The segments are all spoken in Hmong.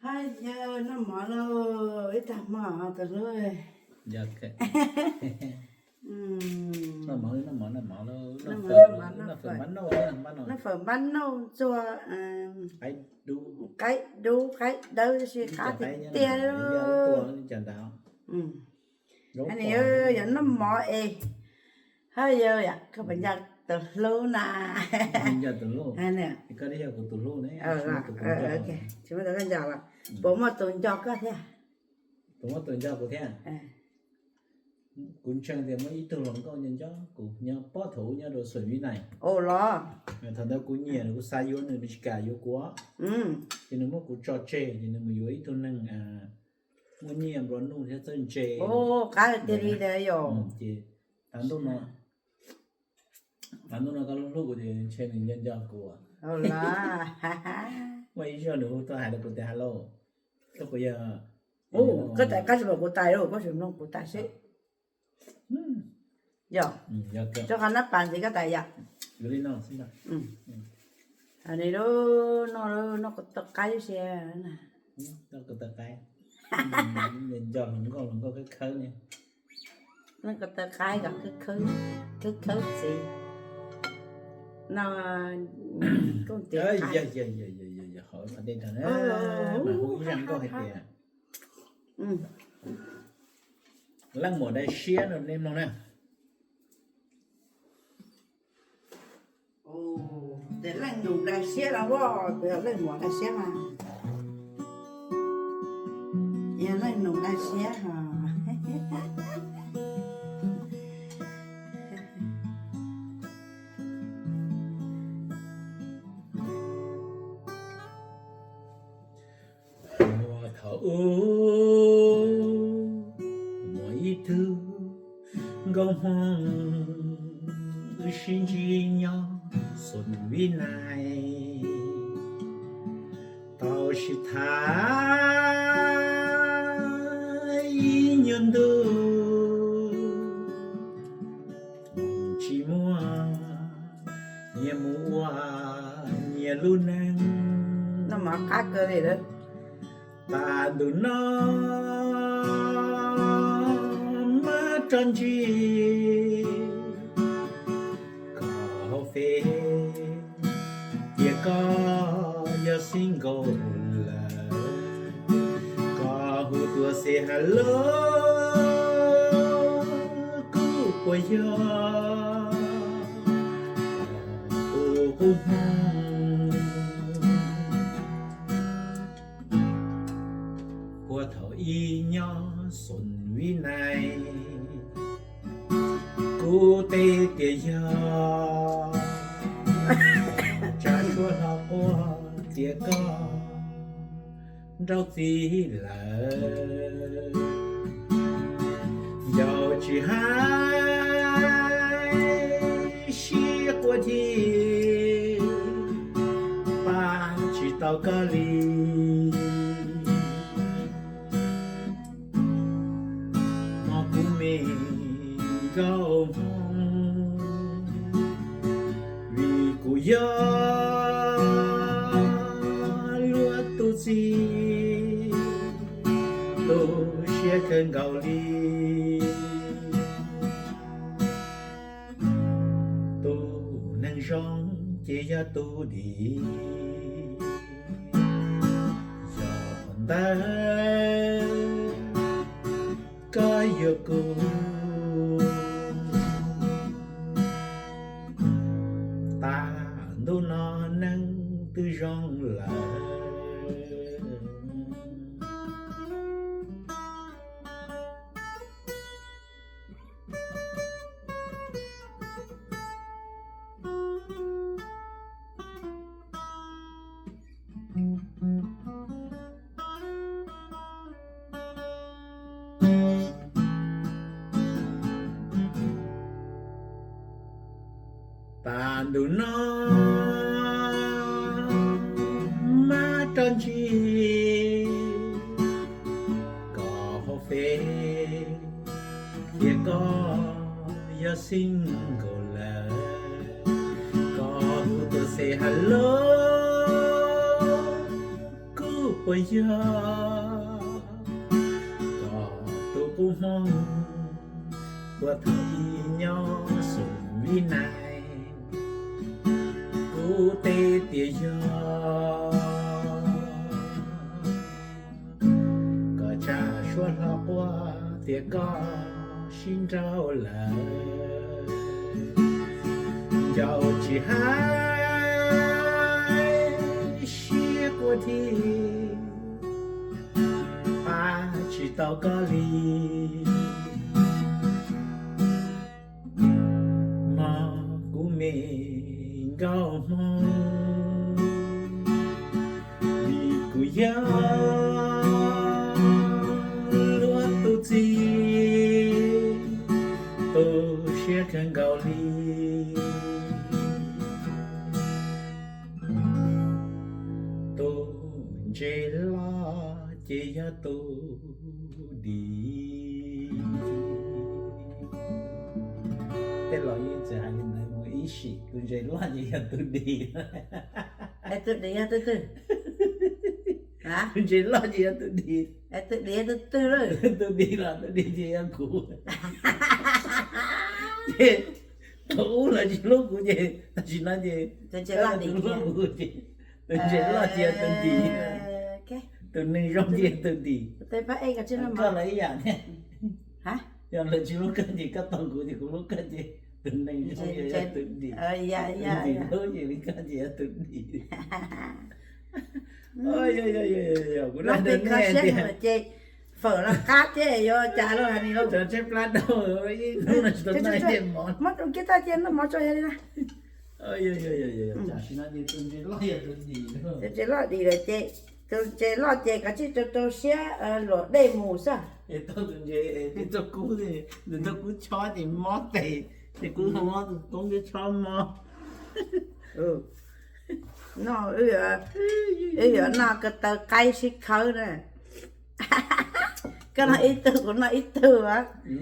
Hais yawg noj mov lauj, ib tag hmo tus hlub. Noj mov, noj mov, noj mov lauj, noj fawm npab nauj, noj fawm npab nauj ntxuag qaib dub, qaib dawb, tab sis qab tiag tiag li. Yog noj mov es, hais yawg, koj puas nco tus hlub na? Tsis muaj tus nco los puas muaj tus nco koj thiab? Puas muaj tus nco kuv thiab? Kuv ntseeg tias muaj ib tug hluas nkauj nco nco kuv, nyob pob thaum ub nyob rau Xos Vib Nais. Thaum ntawd kuv nyiam, kuv xav yuav nws, nws tsis kam yuav kuv, ces nws muab kuv tso tseg, ces nws mus yuav ib tug neeg muaj nyiaj nplua nuj thiab txawj ntse. Qab tiag li ntawd yom. Ces tav ntuj no, tav ntuj no koj hlub hlub kuv ces ntshe nws nco nco kuv. Muaj ib zaug nws hu tuaj hais rau kuv tias, ha lauj, koj puas yog, koj tais qab tsis pom kuv tais, koj tsis mloog kuv tais seb. Yog, rau qhov nab pas ntxiv koj tais yom. Li no, noj, noj kuv tau qaib ib si. Nco hluas nkauj, hluas nkauj khawb khawb ne. Noj kuv tau qaib kom khawb khawb txiv. No, koj tias, yog, yog, yog, yog, yog, qhov dej rau na, mas hu ib zaj nkauj hais tias, leej muam dai siab no nej mloog na. Tes leej nus dai siab los, leej muam dai siab mas, yog leej nus dai siab os. Muaj thaum ub, muaj ib tug nkauj Hmoob, wb sib ntsib nyob Xos Vib Nais, tau sib tham ib nyuag ntu, tsis muaj nyias mus ua nyias lub neej. Tav ntuj no mab rov ntsib koj hauv Face, tias koj yog single lawm, koj hu tuaj said hello, kuv puas yog tus qub Hmoob. Puag thaum ub nyob Xos Vib Nais, kuv teb tias yog, tsa suab hlo quaj tias koj nrauj txiv lawm. Yau tsis hais sib quaj ncig, pab tsis tau koj li. Hmo kuv me nkauj Hmoob, vim kuv yog luag tus txiv, tu siab kawg nkaus li. Tus neeg zoo ces yog tus dim, yog ntawd koj yuav kuv. Tav ntuj no neeg twb zoo lawm. Tav ntuj no mab rov ntsib koj hauv Face, tias koj yog single lawm, koj hu tuaj said hello, kuv Puas yog koj tus qub hmoov, puag thaum ub nyob xum vib nais, kuv teb tias yog koj tsa suab hlo quaj tias koj sib nrauj lawm. Ncaus tsis hais siab quaj dhi, pab tsis tau koj li. Mog kuv me nkauj hmoob, vim kuv yog luag tus txiv, tu siab kawg nkaus li. Tus ntses loj ces yog tus dim. Tej laus yeej txawm hais li ntawd mus ib sim, tus ntses loj ces yog tus dim. Tus dim yog tus twg? Tus ntses loj ces yog tus dim. Tus dim yog tus twg? Tus dim los tus dim ces yog kuv. Ces thaum ub lawv tsis hlub kuv ces tam sim no ces tus hlub kuv ces tus ntses loj ces yog tus dim, tus neeg zoo ces yog tus dim. Koj los ib yam thiab. Yog lawv tsis hlub koj ces koj tau kuv ces kuv hlub koj ces tus neeg zoo ces yog tus dim, tus dim hlub ces li koj ces yog tus dim. Kuv no tus nej tias fawm los qab thiab yuav cas lawm hais li lauj. Tseb plab rau ib hnub no tsis tau noj ib ce mov. Muab rau kiag tag cia noj mov tso yog li na. Tam sim no ces tus ntses loj yog tus dim. Tus ntses loj dim lawm ces tus ntses loj ces kav tsij rau rau siab luam dej mus xwb. Es tau tus ntses, tus txoj kub, tus txoj kub chob ces mob tes, ces kub mob, tus txoj kub chob mob. No, wb yuav noj ko taw qaib sib khawb na. Koj noj ib tug kuv noj ib tug.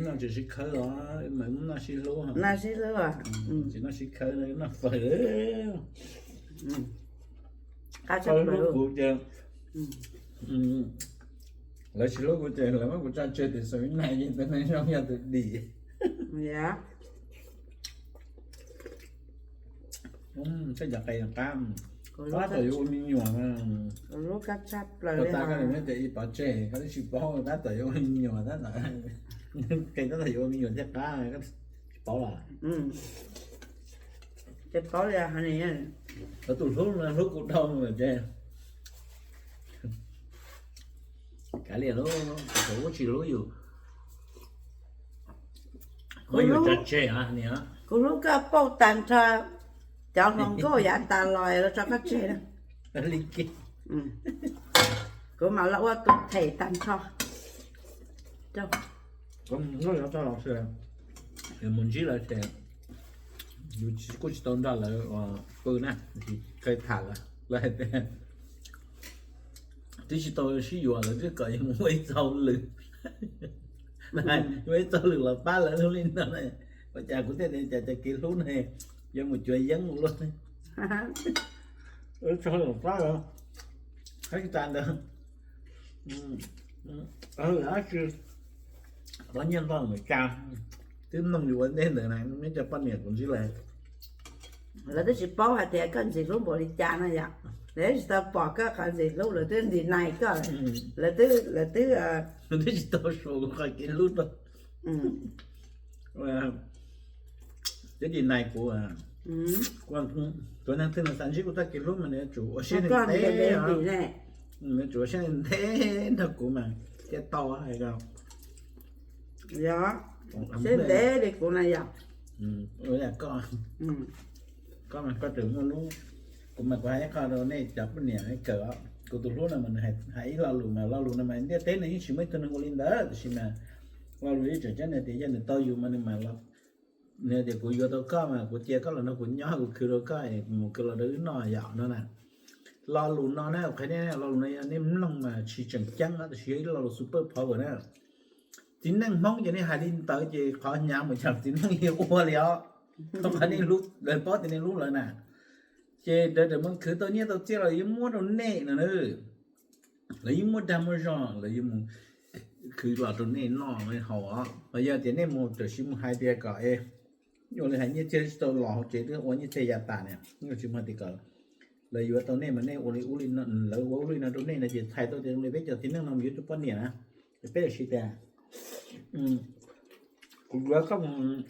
Noj tsis sib khawb os, mas noj sib hlub. Noj sib hlub, tsis noj sib khawb, noj fawm. Hlub kuv ces, lawv tsis hlub kuv ces lawv muab kuv tso tseg tim xum vib nais ces tus neeg zoo yog tus dim. Tej cov qe qab, tab tom yuav ua me nyuam. Tab tom yuav ua me nyuam tab tom, qe tab tom yuav ua me nyuam thiab qab, tsis paub los? Tsis paub li. Lawv tus hlub no hlub kuv dhau lawm ces kav liam lauj, thaum ub tsis hlub yus, muab yus tso tseg os niam. Kuv hlub koj pauj tag nrho cov hluas nkauj yav tas los los tso koj tseg na. Kuv mam los ua tus them tag nrho. Mus ntsib lawv ces yus kuj tsis tau nrog lawv pw na, tsis kheev tham lawv, lawv hais tias twb tsis tau sib yuav lawv twb kom yus mus ua ib txoj hauj lwm, ua ib txoj hauj lwm los pab lawv lub li no na. Ua cas kuv thiaj tias cas cov kev hlub no yuav mus cuav yeeb ua luaj. Ua ib txoj hauj lwm pab lawv, hais tas ntawd, dab tsi, pab nyiaj npaj mus cas, twb mloog yus ua ntej ntawd na, neb cov poj niam kuv ntsib lawv. Lawv twb tsis paub hais tias koj ntxim hlub npaum li cas no yom. Lawv twb tsis tau pom koj qhov ntxim hlub, lawv twb nti nais koj, lawv twb, lawv twb, twb tsis tau suav kuv qhov kev hlub rau. Twb nti nais kuv, tus neeg twg nws xav ntsib kuv txoj kev hlub mas nws yuav tsum ua siab ntev, nws yuav tsum ua siab ntev nrog kuv mas thiaj tau hais. Yog, siab ntev li kuv na yom. Koj, koj mas koj tseem muaj lub, kuv mas kuv hais ib qho rau nej cov poj niam kawm, kuv tus hlub no mas nws hais ib lo lus mas lo lus no mas ntiaj teb no yeej tsis muaj ib tug neeg ua li ntawd, tiam sis mas lo lus yeej tseem ceeb nws tias yog nws tau yus mas nws mas, nws tias kuv yuav tau koj mas kuv cia koj los nrog kuv nyob, kuv khwv rau koj es kuv mus khwv los rau wb noj yom no na. Lo lus no na, qhia nej, lo lus no yog nej mloog mas tsis tseem ceeb no, tab sis yog ib lo lus super power na. Txiv neej Hmoob ces nej hais li ntawd ces qhov hnyav mus yog txiv neej li ua li os. Qhov nej hlub, lawv paub tias nej hlub lawv na, ces lawv mus khwv tau nyiaj tau txiaj los yuav muab rau nej no na. Lawv yeej muaj dag muaj zog, lawv yeej mus khwv los rau nej noj haus os. Los yog tias nej mus tam sim mus hais tias kom es ua li hais nyiaj txiag tsis tau los hauv tsev twb ua nyiaj txiag ya tas ne, nej tsis mus hais tias kom lawv yuav tau nej mas nej ua li ub li no, lawv ua ub li no rau nej no ces txhais tau tias li peb cov txiv neej no mus yuav tus poj niam na, peb siv tias kuv yuav koj mus,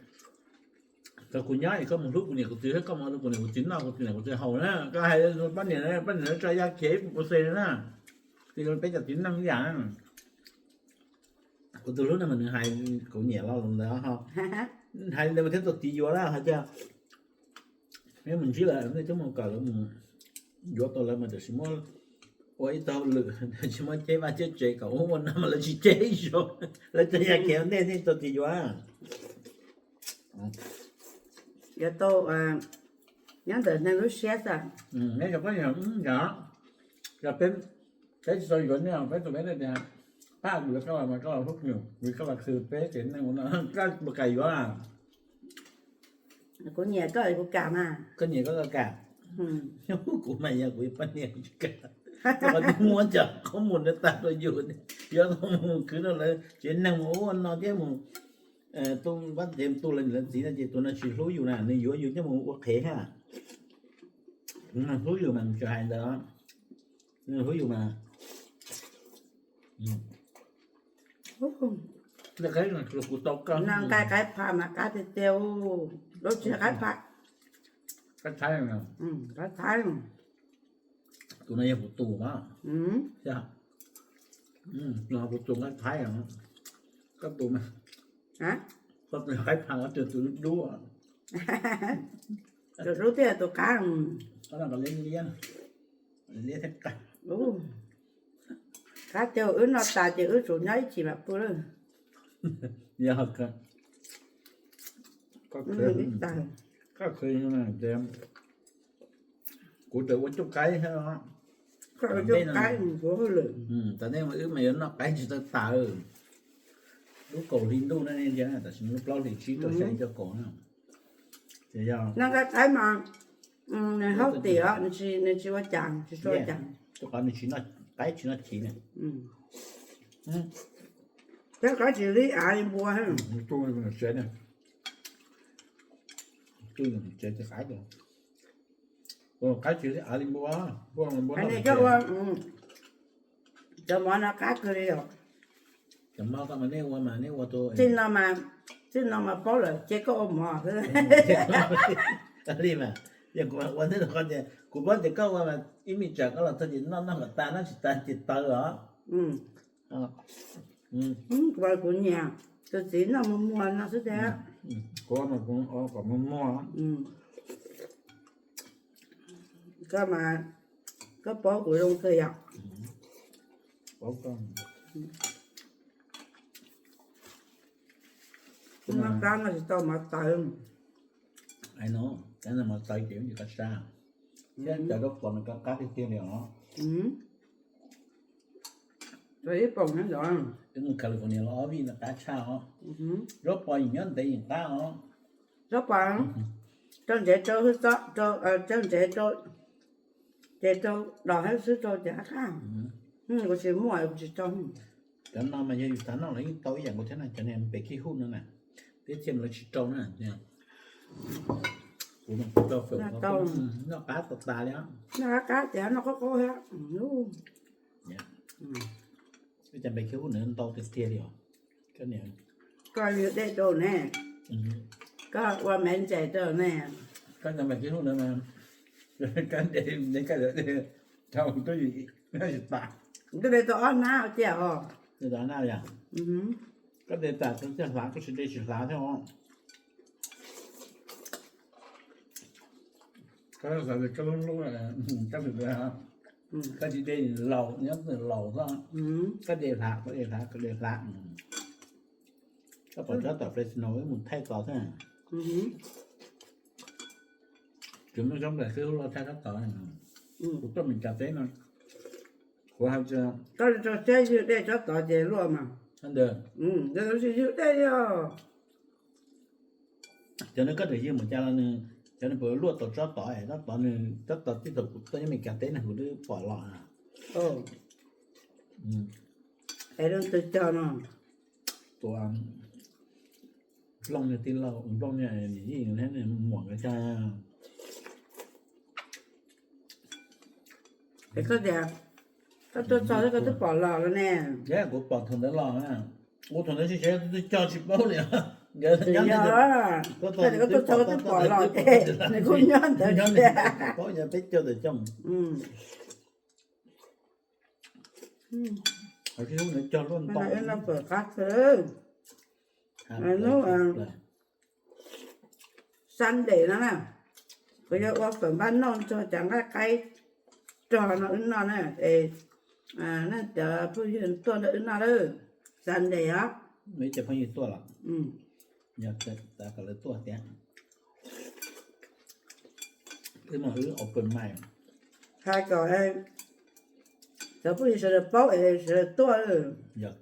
tau kuv nyob es koj mus hlub kuv niam kuv txiv thiab koj mus ua rau kuv niam kuv txiv noj kuv txiv niam kuv txiv haus na, koj hais poj niam, poj niam lawv tso ya khiav ib puas puas xes na, ces peb cov txiv neej ib yam na. Kuv tus hlub no mas nws hais kuv nyiam lo lus ntawd ho, hais li ntawd mas thiaj tau txiv yuav na, hais tias nej mus ntsib lawv nej twb mus kom lawv mus yuav tau lawv mas tam sim muab ua ib tau lwm tsis muab ceb vaj ceb tsev kom ua ua no mas lawv tsis ceb ib zaug, lawv tso ya khiav nej thiaj tau txiv yuav. Yuav tau nyob ntawm neeg lub siab xwb. Neb cov poj niam yog peb, peb tsis tau yuav nej peb tus peb tias pab kuv yuav koj los mas koj los hlub kuv, vim koj los khwv peb ces neeg ua no koj puas kam yuav? Kuv nyiam koj kuv kam mas. Koj nyiam koj koj kam. Kuv mas yog kuv poj niam kuv tsis kam. Koj muab cov qhob mus no tag rau yus, yuav mus khwv rau lawv tsev neeg mus ua no thiab mus tu vaj tsev tu lawv niam lawv txiv no ces tus no tsis hlub yus na, nws yuav yus coj mus ua qhev thiab. Hlub yus mas tsis hais ntawd, hlub yus mas. Kuv tau koj no nqaij qaib pha mas qab tiag tiag, lub tsis qaib pha. Qaib Thaib, qaib Thaib. Tus no yog kuv tus mas, kuv tus nqaij Thaib, koj tus mas, koj tus qaib pha, koj tus tus dub dub. Tus dub thiaj tus qab. Koj no liab liab, liab thiab qab. Qab tiag, wb noj tas ces wb tsum nyob ib chim mam pw lawm. Yog, koj khwv, kuv tseem ua cuaj qaib thiab. Koj ua cuaj qaib, kuv hauj lwm. Tam nej mas wb mas yuav noj qaib tsis tau tas. Lub kaum hli ntuj na, tam sim no lub plaub hlis tsib rau xya cuaj kaum na. Noj nqaij qaib mas nws haub tim os, nws tsis ua cas, tsis ua cas. Rau qhov nws tsis noj qaib tsis noj chiv na. Noj qaib tsis li av li npua. Tsev, tsev qaib, qaib tsis li av li npua, npua. Cov mov no qab kawg li os. Cov mov ko mas nej ua mas nej ua tus, txij no mas paub lawm ces koj ua mov xwb. Li mas, yog kuv ua ntej no tias kuv paub tias koj ua mas ib me tsam koj los txog ces noj noj kom tas, noj tsis tas ces taw os. Kuv nyiam tus txiv noj muag muag no xwb tiag. Kuv kom muag muag. Koj mas, koj paub kuv zoo kawg yom. Kuv noj qab no tsis tau mov tawv. Mov tawv ces tsis qab sab, thiab cov zaub pos no qab qab tiag tiag li os. Ib poom ntawd, California los ob vij no qab tshaj os. Zaub pos yeej nyob ntev yeej qab os. Zaub pos, rau ntsev rau, rau ntsev rau, ces rau dos hab xwb rau ces qab qab. Kuv tsis muaj kuv tsis rau. Cov no mas yog yus xav noj los yeej tau ib yam nkaus thiab na, cov niag npe khib huj no na, peb txhia mas lawv tsis rau na. Kuv mas kuv rau fawm, noj qab tas tas li. Noj qab qab ces noj qaub qaub thiab. Ib cov npe khib huj ntawd ntau tiag tiag li os. Koj yug dej rau ne, koj ua me ntses rau ne. Koj cov npe khib huj ntawd mas, koj de, de koj cov dej rau twb tsis tas. Koj de tau ob hnab ua ciaj os. De tau ob hnab yom. Koj de tas koj thiaj hlav, koj tsis de tsis hlav thiab os. Koj xav tias koj lub hlub, koj, koj tsis de laus nyob laus xwb, koj de hlav, koj de hlav, koj de hlav. Koj pom tsob tom Fresno wb mus thaij tod thiab. Tsis muaj tsob npe khib huj loj tshaj tsob tod. Kuv tuaj Meskas teb no, kuv hais tias koj li rau siab ywg dej tsob tod ces luaj mas. Ywg dej li os. Cov no koj tseem ywg mus cas los nws, cov no puas luaj tau tsob tod, tsob tod nws, tsob tod txij thaum kuv tuaj nyob Meskas teb no kuv twb pom los na. Es leej twg cog no? Tus Nplooj niag tij laug, Nplooj niag niam yij muam nkawd cog. Es koj tias koj tuaj txog koj twb pom los lawm ne. Kuv pom thaum ntawd los, kuv thaum ntawd tsis sawv twb cog tsis paub li. Nkawd nyob, koj tias koj tuaj txog koj twb pom los ces nws kuj nyob ntawd thiab. Paub yog peb caug tawm cog. Hauv sib hnub ntawd cog luaj ntau. Wb noj fawm qab kawg. Hnub Sunday no na, kuv yuav ua fawm npab noj rau cov nqaij qaib rog no wb noj na, es cov phooj ywg tuaj nrog wb noj lawm. Sunday os. Cov phooj ywg tuaj los? Yog, kom lawv tuaj thiab. Wb mas wb open mind, hais kom cov phooj ywg sawv daws paub es sawv daws tuaj. Yog,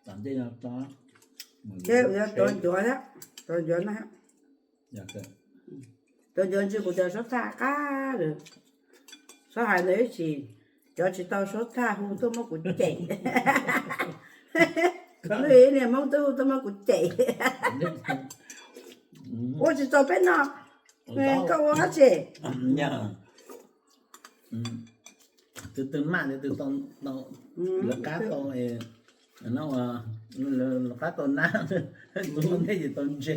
tom ntej no, ces yog tuav ncuav thiab, tuav ncuav no, tuav ncuav ntsis kuv cov suab thaj qab lawm. Txhob hais ntawd ib chim, cov tsis tau suab thaj hu tuaj muab kuv cem. Lwm niag Hmoob twb hu tuaj muab kuv cem. Ua tsis tau peb no, koj ua dab tsi? Tus twg maj tus twg tau, lawv qab tau, lawv qab tau nab, tus ua ntej ces tau ntse,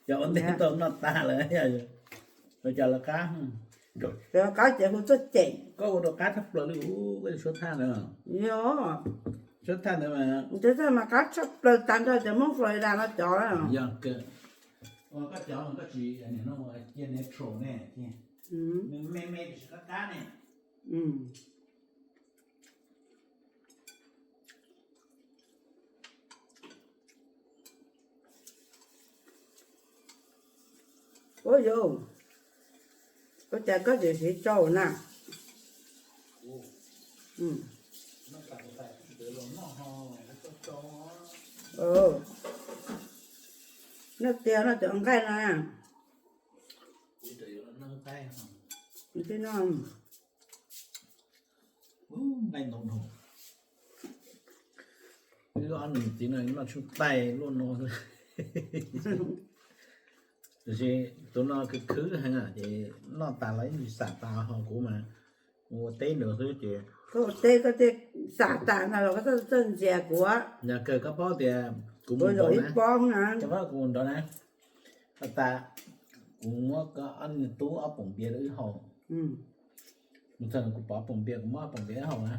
cov ua ntej tau noj tas lawm. Lawv cov lawv qab, lawv qab ces hu tuaj cem. Koj ua rau qab tshaj plaws li, koj suab thaj na. Yog, suab thaj ntawd mas, suab thaj mas qab tshaj plaws tag nrho cov Hmoob Florida no cov. Yog, koj cov koj tsis, cia natural ne, me me tiam sis qab qab ne. Ua yus, ua cas koj tseem siv tsau na? Noj tiag noj cov nqaij no. Nqaij ntau dhau. Wb ob niam txiv no noj tsuj taij luaj no. Tiam sis tus no khwv khwv heev ces noj tas los yeej tsis xam tas, ho kuv mas ua teb ntawd xwb ces. Koj ua teb koj thiaj xam tas ntag los koj txawj ntxias kuv. Yog kawg koj paub tias kuv mus nrov na, kuv mus nrov na, tas kuv muab koj ob niag tub ob poom npias rau wb haus. Mus txog kuv pov poom npias, kuv muab poom npias wb haus na,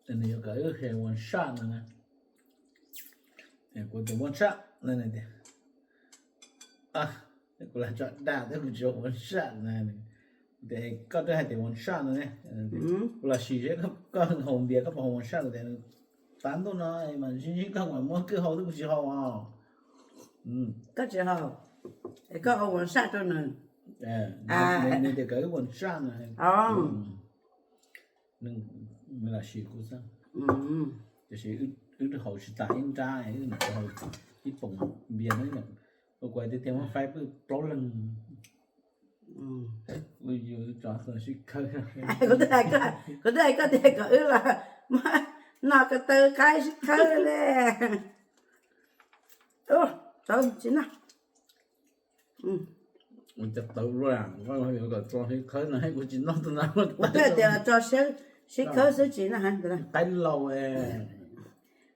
nws yuav kom wb one shot no na. Kuv tias one shot no tias, kuv lam tso dag thiab kuv tsis one shot na. Tias koj twb hais tias one shot no ne, kuv los sim seb koj haus npias koj puas haus one shot, kuv tias tav ntuj no mas sib ntsib koj mas muab kwj haus twb kuv tsis haus os. Koj tsis haus, es koj ua one shot rau nws. Nws tias kom wb one shot no. Nws los sim kuv xwb. Tiam sis wb haus tsis tas ib nrab, wb haus ib poom npias no, ua kuv tiag tiag muab faib pw plaub leeg. Yus tso sib khawb. Kuv twb hais koj tias kom wb los noj ko taw qaib sib khawb li. Tsis noj. Ua cas tawv luaj, kom tso sib khawb no kuv tsis noj tus no. Kuv twb tias tso sib khawb xwb tsis noj. Qaib laus.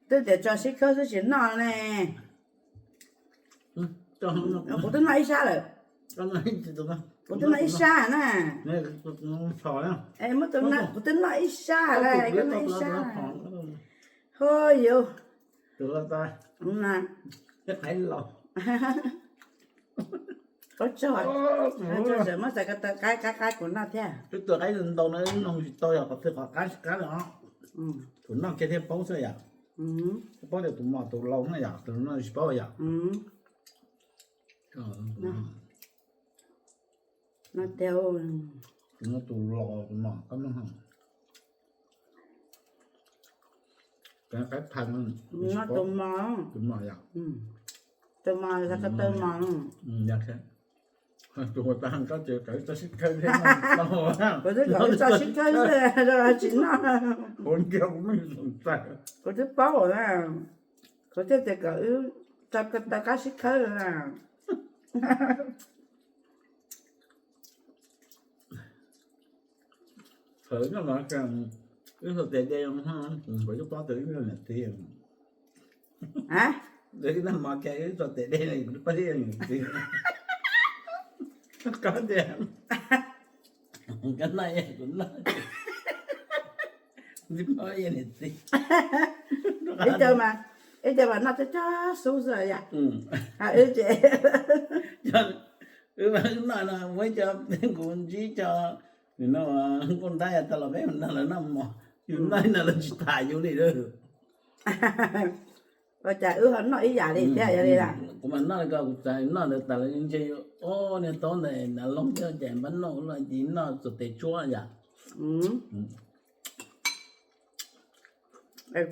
Twb tias tso sib khawb xwb tsis noj ne. Kuv twb noj ib sab lawm. Kuv twb noj ib sab na. Kuv twb noj ib sab lawm, koj noj ib sab. Ho yus. Muab txais ko taw qaib qaib kuv noj thiab. Wb tua qaib ntau no wb noj tsis tau yog qhov twg, qhov qab tsis qab li os. Tus noj kiag thiaj paub xwb yom. Thiaj paub tias tus mos tus laus no yom, tus no tsis paub yom. Tus no tus laus tus mos qab noj. Qaib pha no. Tus mos, tus mos yom. Tus mos yog ko taw mos. Yog thiab. Tus uas tas koj ces kawm txog sib khawb thiab. Kuv twb kawm txog sib khawb xwb, tsis noj. Kuv twb paub na, kuv thiaj tias kawm wb tau qab sib khawb na. Thaum no wb txog tes dej, kuv twb paub tias wb yog niam txiv. Wb noj mov kiag wb txog tes dej no kuv twb paub wb yog niam txiv. Koj tias koj noj kuv noj, twb paub wb yog niam txiv. Ib co mas, ib co mas noj cog cog xub xwb yom. Wb ces wb noj no muab ib co, kuv ntsib co, no nkauj ntab yog tau los peb mus nrog lawv noj mov, yus noj no lawv tsis tham yus li lawm. Ua cas wb ho noj ib yam li thiab yog li lawm? Kuv mas noj li ko, kuv txawm noj ntawd tas lawv ntsia yus, o, niag tub ntawd nav loob thiab ces npab noj los ces noj txog tes tsuab yom.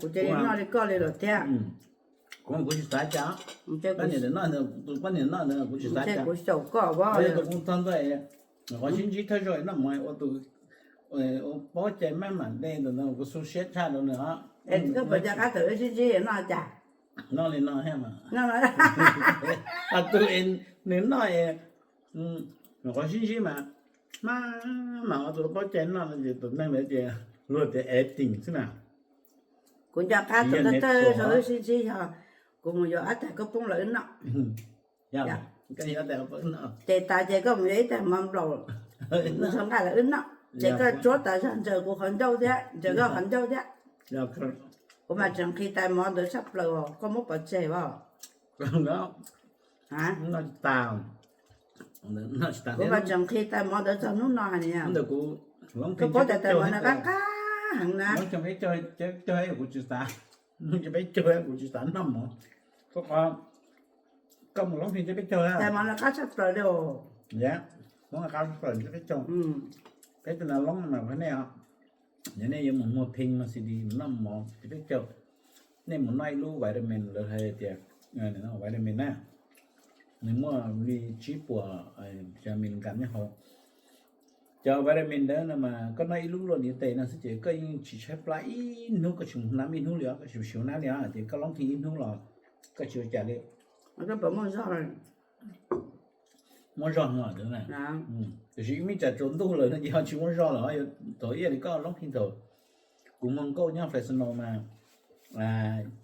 Kuv cia li noj li koj li lawm thiab. Kuv, kuv tsis xav cas, pab niam noj, tus pab niam noj ntawd kuv tsis xav cas. Kuv xyaum koj, kuv txog ntua, qhov sib ntsib thawj zaug noj mov ua tus paub cai maj mam de ntawm no kuv xu siab tshaj rau nws os. Koj puas nco qab thaum wb sib ntsib noj cas? Noj li no thiab mas. Tus nws noj, qhov sib ntsib mas, mas ua tus paub cai noj no ces tus neeg ntawd ces luag tias acting xwb na. Kuv nco qab thaum thawj zaug wb sib ntsib yog kuv mus yuav ob tag khaub poob los wb noj. Ces tas ces koj mus yuav ib tag mov nplaum, kuv txhob nqaij los wb noj. Ces koj tsuab tas zog ntsaws kuv qhov ncauj thiab, ntsaws koj qhov ncauj thiab. Kuv mas tseem nqhis tais mov ntawd tshaj plaws os, koj muab pov tseg os. Kuv mas tseem nqhis tais mov ntawd txog hnub no hais tias, koj paub tias tais mov ntawd qab qab heev na. Kuv tsis xav, peb caug kuv tsis xav noj mov. Koj mus Loob Phij ntsib peb caug, tais mov ntawd qab tshaj plaws li os. Qab tshaj plaws ntsib peb caug. Peb tus nas Loob mas nej os, yog nej yuav mus muag phij mas xi di noj mov ntsib peb caug, nej mus noj ib lub vitamin, lawv hais tias vitamin na, nws muaj li tsib puas vitamin nkas nyob hauv. Cov vitamin ntawd no mas koj noj ib lub luaj ntiv tes no xwb ces koj yeej tsis tshaib plab ib hnub, koj tsis mus hoob nab ib hnub li os, koj tsis mus siv hoob nab li os, ces koj Loob Phij ib hnub los koj tsis ua cas li. Muaj zog no, tiam sis ib me tsam tsaus ntuj lawm no ces ho tsis muaj zog lawm. Thaum ib yam li koj Loob Phij thaum kuv muag nkauj nyob Fresno mas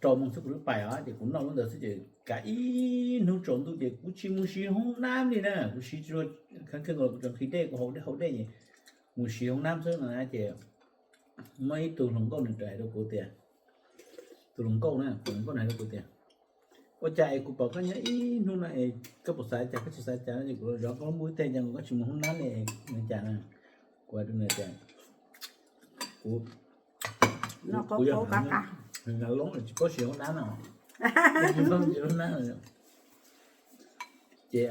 rau moos xwb kuv twb pais os, ces kuv noj lub ntawd xwb ces kav ib hnub tsaus ntuj ces kuv tsis mus siv hoob nab li na, kuv siv tsis, kheev kheev nkaus kuv tseem nqhis dej, kuv haus dej haus dej ces mus siv hoob nab xwb no na. Ces muaj ib tug hluas nkauj nws hais rau kuv tias, tus hluas nkauj na, tus hluas nkauj nws hais rau kuv tias, ua cas es kuv pom koj nyob ib hnub no es koj puas xav cas koj tsis xav cas no ces kuv zov koj lub npub ib teg ces koj tsis mus hoob nab li, cas na. Kuv hais rau nws tias, kuv, kuv yog nas Loob tsis paub siv hoob nab no, tsis paub siv hoob nab no. Ces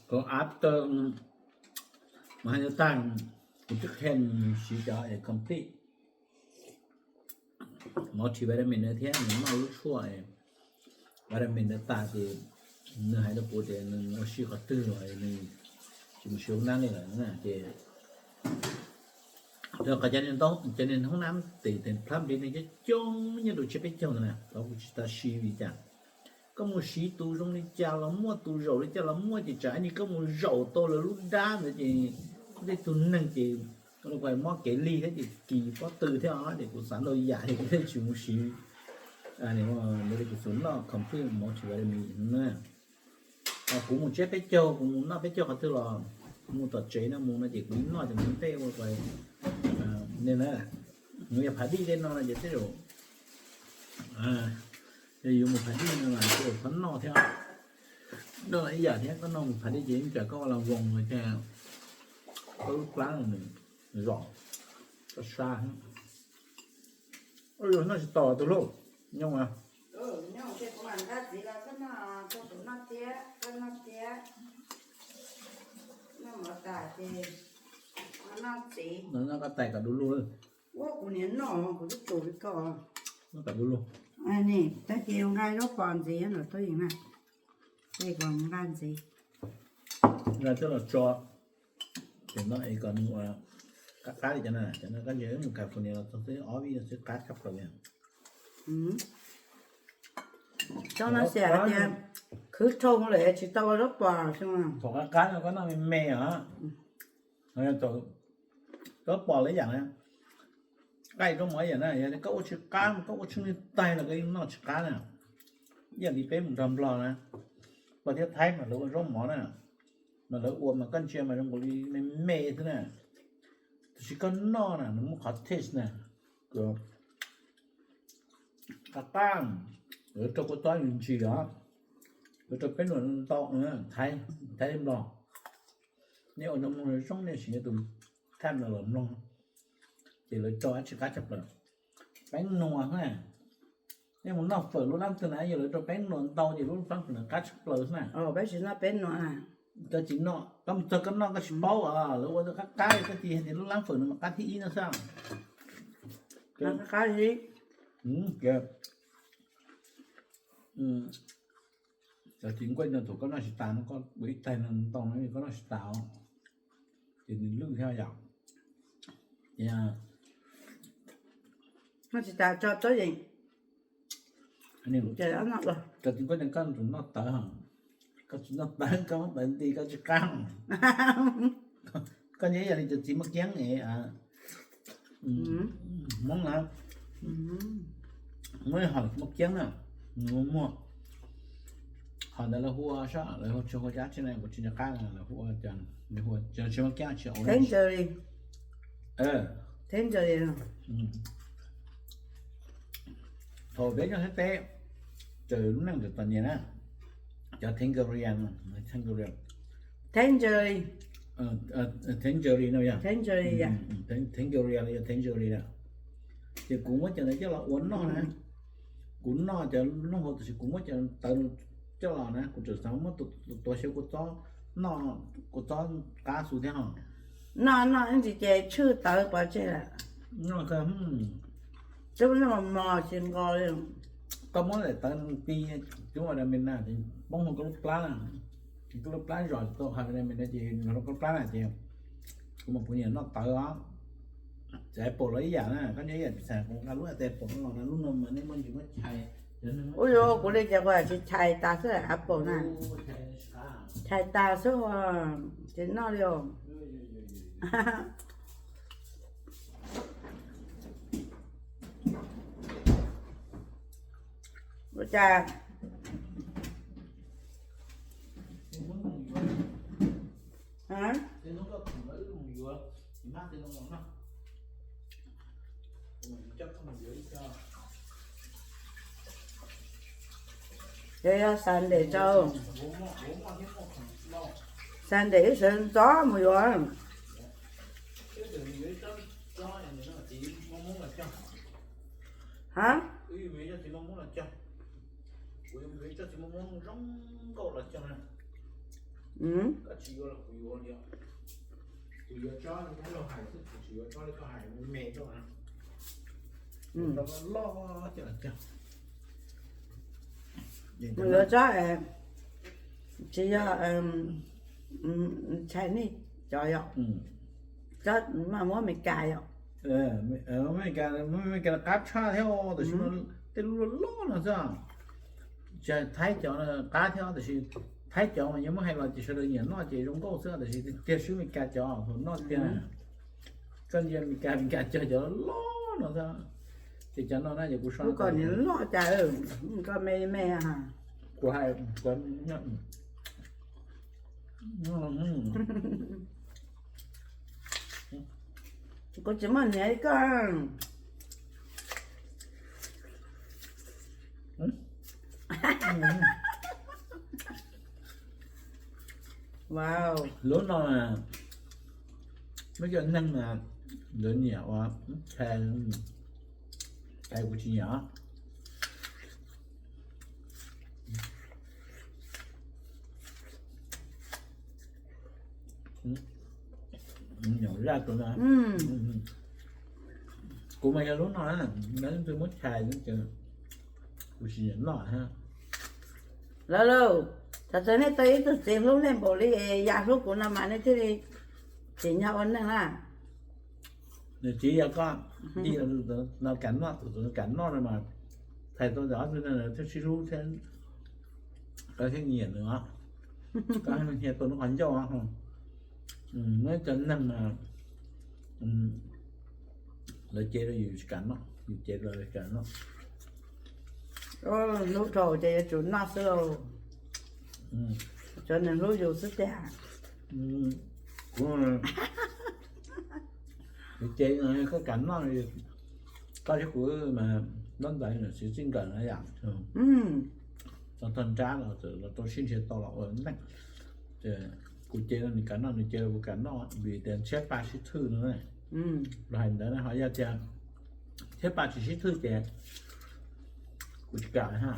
kuv av tawg mas hais tag, kuv twb qhia nws siv cov complete multivitamin na thiab nws noj lub tshuaj vitamin ntawd tas ces nws hais rau kuv tias nws ua si qhov twg los nws tsis mus siv hoob nab li lawm na. Ces qhov cov niag hoob nab tim plab npis neeg coob coob nyob rau tsiab peb caug ntawd na, thov kuv tsis tas siv li cas. Koj mus siv tus zoo li cas los muaj, tus zaum li cas los muaj, ces tsam ib ntsis koj mus zaum tau lawv lub dab ntawd ces koj tej tug neeg ces mob kev lig thiab ces kis pob tw thiab os. Ces kuv xav ntau yam ces kuv thiaj tsis mus siv. Ntawd li kuv tsuas noj complete multivitamin na. Kuv mus tsiab peb caug, kuv mus noj peb caug qhov twg los, mus tom tsev no mus no ces kuv noj ces mus tej ua ne na. Nws yog phav dij tej no no ces tej zaum yog yus mus phav dij no mas tej zaum txhob noj thiab. Noj ib yam thiab, koj noj mus phav dij ces ib tsam koj ua las voos los cas koj lub plab no nws zom, koj sab. Ua yus noj tsis tau tus lauj, nyob mas. Noj koj tais kom du lug. Ua kuv niam noj kuv twb tsus li koj. Noj kom du lug. Tag kis nqa zaub pos ntxiv no tuaj yees na. Ej, kuv nqa ntxiv. Nqa coj los tso. Ces no es kom nws ua qab qab li cov no, cov no koj ntsia mus California los txog xwb ob vij no xwb qab tshaj plaws li. Txhob no xyam hais tias khwv rhoo lawm tsis tau ua zaub pom xyoo. Thaum qab qab no koj noj me me os. Zaub pom lawv yam na, qaij zaub mov yam na, yog koj ua tsis qab mas koj ua tsheej li taig los koj yeej noj tsis qab na. Ib yam li peb mus nrog Nplog na, Nplog thiab Thaib mas lawv ua zaub mov na, mas lawv ua mas koj ntsia mas zoo nkaus li me me xwb na, tiam sis koj noj na nws muaj qhov taste na, qab qab, lawv rau kua txob ntsis os, lawv rau peb nuam ntau, Thaib, Thaib Nplog. Nej ua nyob mloog zoo nej sim nyob tus thaj no los mloog, ces lawv rau dab tsi qab tshaj plaws, peeb nuas na. Nej mus noj fawm lub lab fwm na yog lawv rau peeb nuas ntau ces lub lab fwm na qab tshaj plaws na. Peb tsis noj peeb nuas. Koj tsis noj, koj mus txog koj noj koj tsis paub os, lawv ua qab qab koj tsis hais tias lub lab fwm no mas qab thib ib no xwb. Qab thib ib. Cov txiv nkuaj no thaum koj noj tsis tas no koj ua ib taig no ntau no koj noj tsis tas os, ces nws lwj thiab yom. Noj tsis tas tso txob yeem. Cov txiv nkuaj no koj tsum noj tawv, koj tsis noj tawv koj muab tawv nti koj tsis qab. Koj nyob yam li cov txiv maj kiab es Hmoob na, muab hom maj kiab na, nws muaj, hom ntawd lawv hu ua saib lawv hu tsis hu dab tsi na, kuv tsis nco qab lawv hu ua, lawv hu ua tsis maj kiab tsis ua. Thaum peb nyob Thaib teb, raws lub neej txom nyem na, cov tangerine, tangerine, tangerine no yog tangerine los yog tangerine na, ces kuv muab cov ntawd coj los ua noj na, kuv noj cov noj hauv tiam sis kuv muab cov tawv coj los na kuv tseem xav muab tua xyaw kua txob, noj kua txob qab xu thiab ho. Noj noj ib ntsis ces tshwj tawv pov tseg lawm. Noj, tub noj mos mos tsis nqos li. Koj muab daim tawv ti cub ua ramen na, poob hauv koj lub plab na, koj lub plab zom tau hais ramen na ces nrog rau koj lub plab na ces kuv mas kuv nyiam noj tawv os. Cov apple los ib yam na, koj nyob ib yam pis xas kuv nqa lub apple no los na, lub no mas nej muaj ntsis muab chais. Ua li kuv li ces kuv tsis chais tas xwb apple na, chais tas xwb tsis noj li os. Ua cas Yog Sunday rau, Sunday wb sawv ntxov mus yuav. Ha? Mus yuav tsob, tsis yog Chinese cov yom, tsob mas muab Amelikas yom. Amelikas, Amelikas qab tshaj thiab, tab sis tej lub loj loj no xwb. Tsis Thaib cov qab thiab tab sis Thaib cov mas yog muab hais los ces sawv daws nyiam noj ces zoo nkauj xwb tab sis tiag swb Amelikas cov noj tiag. Koj ntsia Amelikas, Amelikas cog cov loj no xwb. Ces cov no na ces kuv so kom nws loj cas, koj me me. Kuv hais, kuv tsis muaj niam li koj. Lub no muab cov neeg lawv nyiam ua, tais kuv tsis nyiam. Nyom zaj tus no, kuv mas yog lub no na, leej twg muab chais ces kuv tsis nyiam noj. Lawv lauj, Thaum twg nej tau ib tug txiv hlub nej npaum li yam hlub kuv no mas nej thiaj li tsim nyog ua neeg na. Nws txiv yog koj, no kam noj, tus tus kam noj no mas, txhais tau ob tug neeg thiaj sib hlub thiab, koj thiaj nyiam nws os. Koj hnia tua nws qhov ncauj os. Muaj cov neeg mas lawv cev rau yus tsis kam noj, yus cev rau lawv tsis kam noj. Hlub dhau ces yuav tsum noj xwb lauj. Tsuav nws hlub yus xwb tiag. Kuv, yus cev koj kam noj, koj thiab kuv mas ntaub ntawv txiv txij nkawm na yom. Txog tog nrab los los rau sib nrhiav tau los ua neej. Kuv cev rau nws kam noj, nws cev rau kuv kam noj, vim tias ntshiab pa sib thwj no. Los hais ntawd ho yog tias ntshiab pa tsis sib thwj ces kuv tsis kam ha.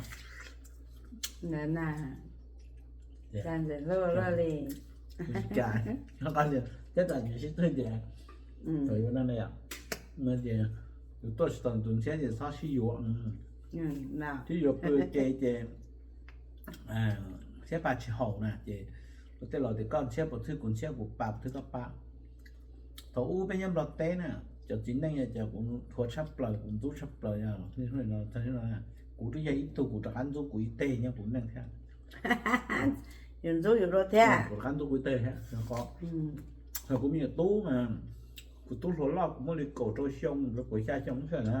Ntxim hlub luaj li. Kuv tsis kam, thiab tas tsis sib thwj ces thaum yuav no na yom, no ces yus tuaj tsis tau tus ntshiab ces txhob sib yuav. Twb yuav pw ke ces ntshiab pa tsis haum na ces luag tej laus tias koj ntshiab puas thwj kuv ntshiab, kuv pa puas thwj koj pa. Thaum ub peb nyob Nplog teb na, cov txiv neej yog cov kuv dhuav tshaj plaws, kuv ntxub tshaj plaws yog, kuv twb yog ib tug kuv rov qab ntxub kuv ib teg nyob kuv neej thiab. Yus ntxub yus dua thiab. Kuv rov qab ntxub kuv ib teg thiab. Thaum kuv me nyuam tub mas, kuv tub hluas loj kuv muaj li kaum rau xyoo rau kaum xya xyoo xwb na.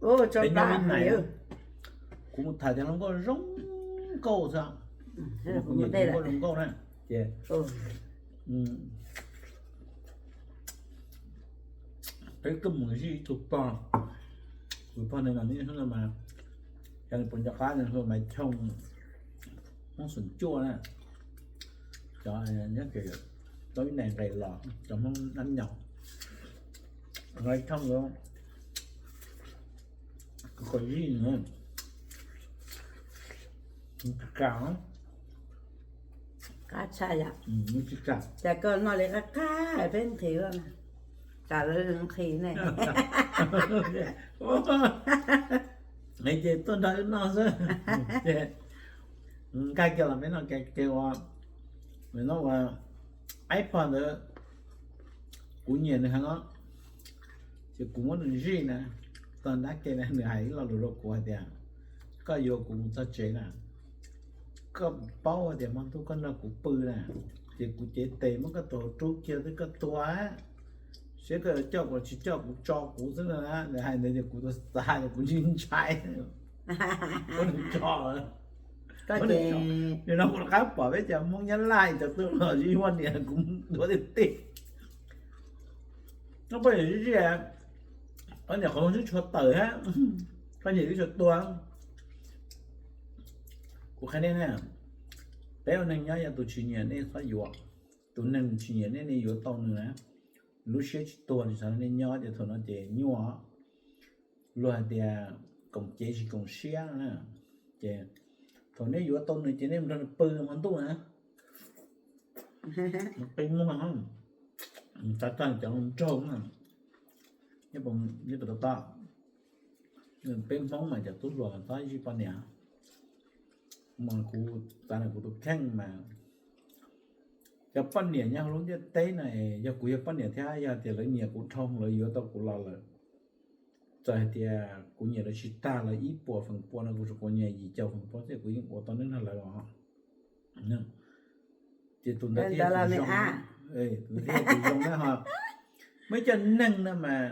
Peb nyob ib nais, kuv mus tham cov hluas nkauj zoo nkauj xwb. Kuv nyiam cov hluas nkauj zoo nkauj na, ces peb kuj mus zij ib tug pog, tus pog ntawd mas nws hu mas, xyov nws puas nco qab, nws hu Maiv Choo, Hmoob Xeem Cuaj na, cov nyob tau ib nais nqes los cov Hmoob Nab Nyaum, Maiv Choo, kuv kom zij nws, nws tsis kam, qab tshaj yom, nws tsis kam. Cas koj noj li qab qab peb nqhis luaj na, tsam lawv nqhis ne. Ces tuaj nrog wb noj xwb. Ces nkag kiag los peb noj kiag ua, no ua, ib pog ntawd kuv nyiam nws heev os, ces kuv muab nws zij na, txog nrab ke na nws hais ib lo lus rau kuv hais tias, koj yuav kuv mus txog tsev na, koj paub hais tias hmo ntuj koj nrog kuv pw na, ces kuv cev tes muab koj tus hauv rub kiag twb koj tuag, seb koj yuav coj kuv los tsis coj, kuv tso kuv xwb na. Nws hais ntawd ces kuv tus xav ces kuv ntshai ntshai, muab nws tso, nim no kuv rov qab pom peb cov Hmoob Nyab Laj cov tuaj los zij poj niam kuv duav tiag tiag. Poj niam zij zij, poj niam qhov muag twb tshua tawm thiab, poj niam twb tshua tuag. Kuv qhia nej na, peb ua neeg nyob yog tus tsis nyiam nej txhob yuav, tus neeg tsis nyiam nej nej yuav tau nws na, lub siab tsis tuag li, xav nej nyob ces thaum no ces nyuaj. Luag hais tias koom cev tsis koom siab na, ces thaum nej yuav tau nws ces nej mus nrog nws pw hmo ntuj na, qi muag, xav tag cov nraug na, nyob puas tau tau. Peb Hmoob mas cov tub hluas mas txhob zij poj niam. Mas kuv xav na kuv tus kheej mas cov poj niam nyob hauv lub ntiaj teb no, yog kuv yog poj niam thiab yog tias lawv nyiam kuv dhau lawv yuav tau kuv los lawm, txawm hais tias kuv nyiam lawv tsis tag los ib puas feem pua no kuv tsuas kuv nyiam yim caum feem pua xwb kuv yeej ua tau neej nrog lawv os. Ces tus ntawd thiaj yog tus zoo, tus ntawd thiaj yog tus zoo na ho. Muaj ib co neeg no mas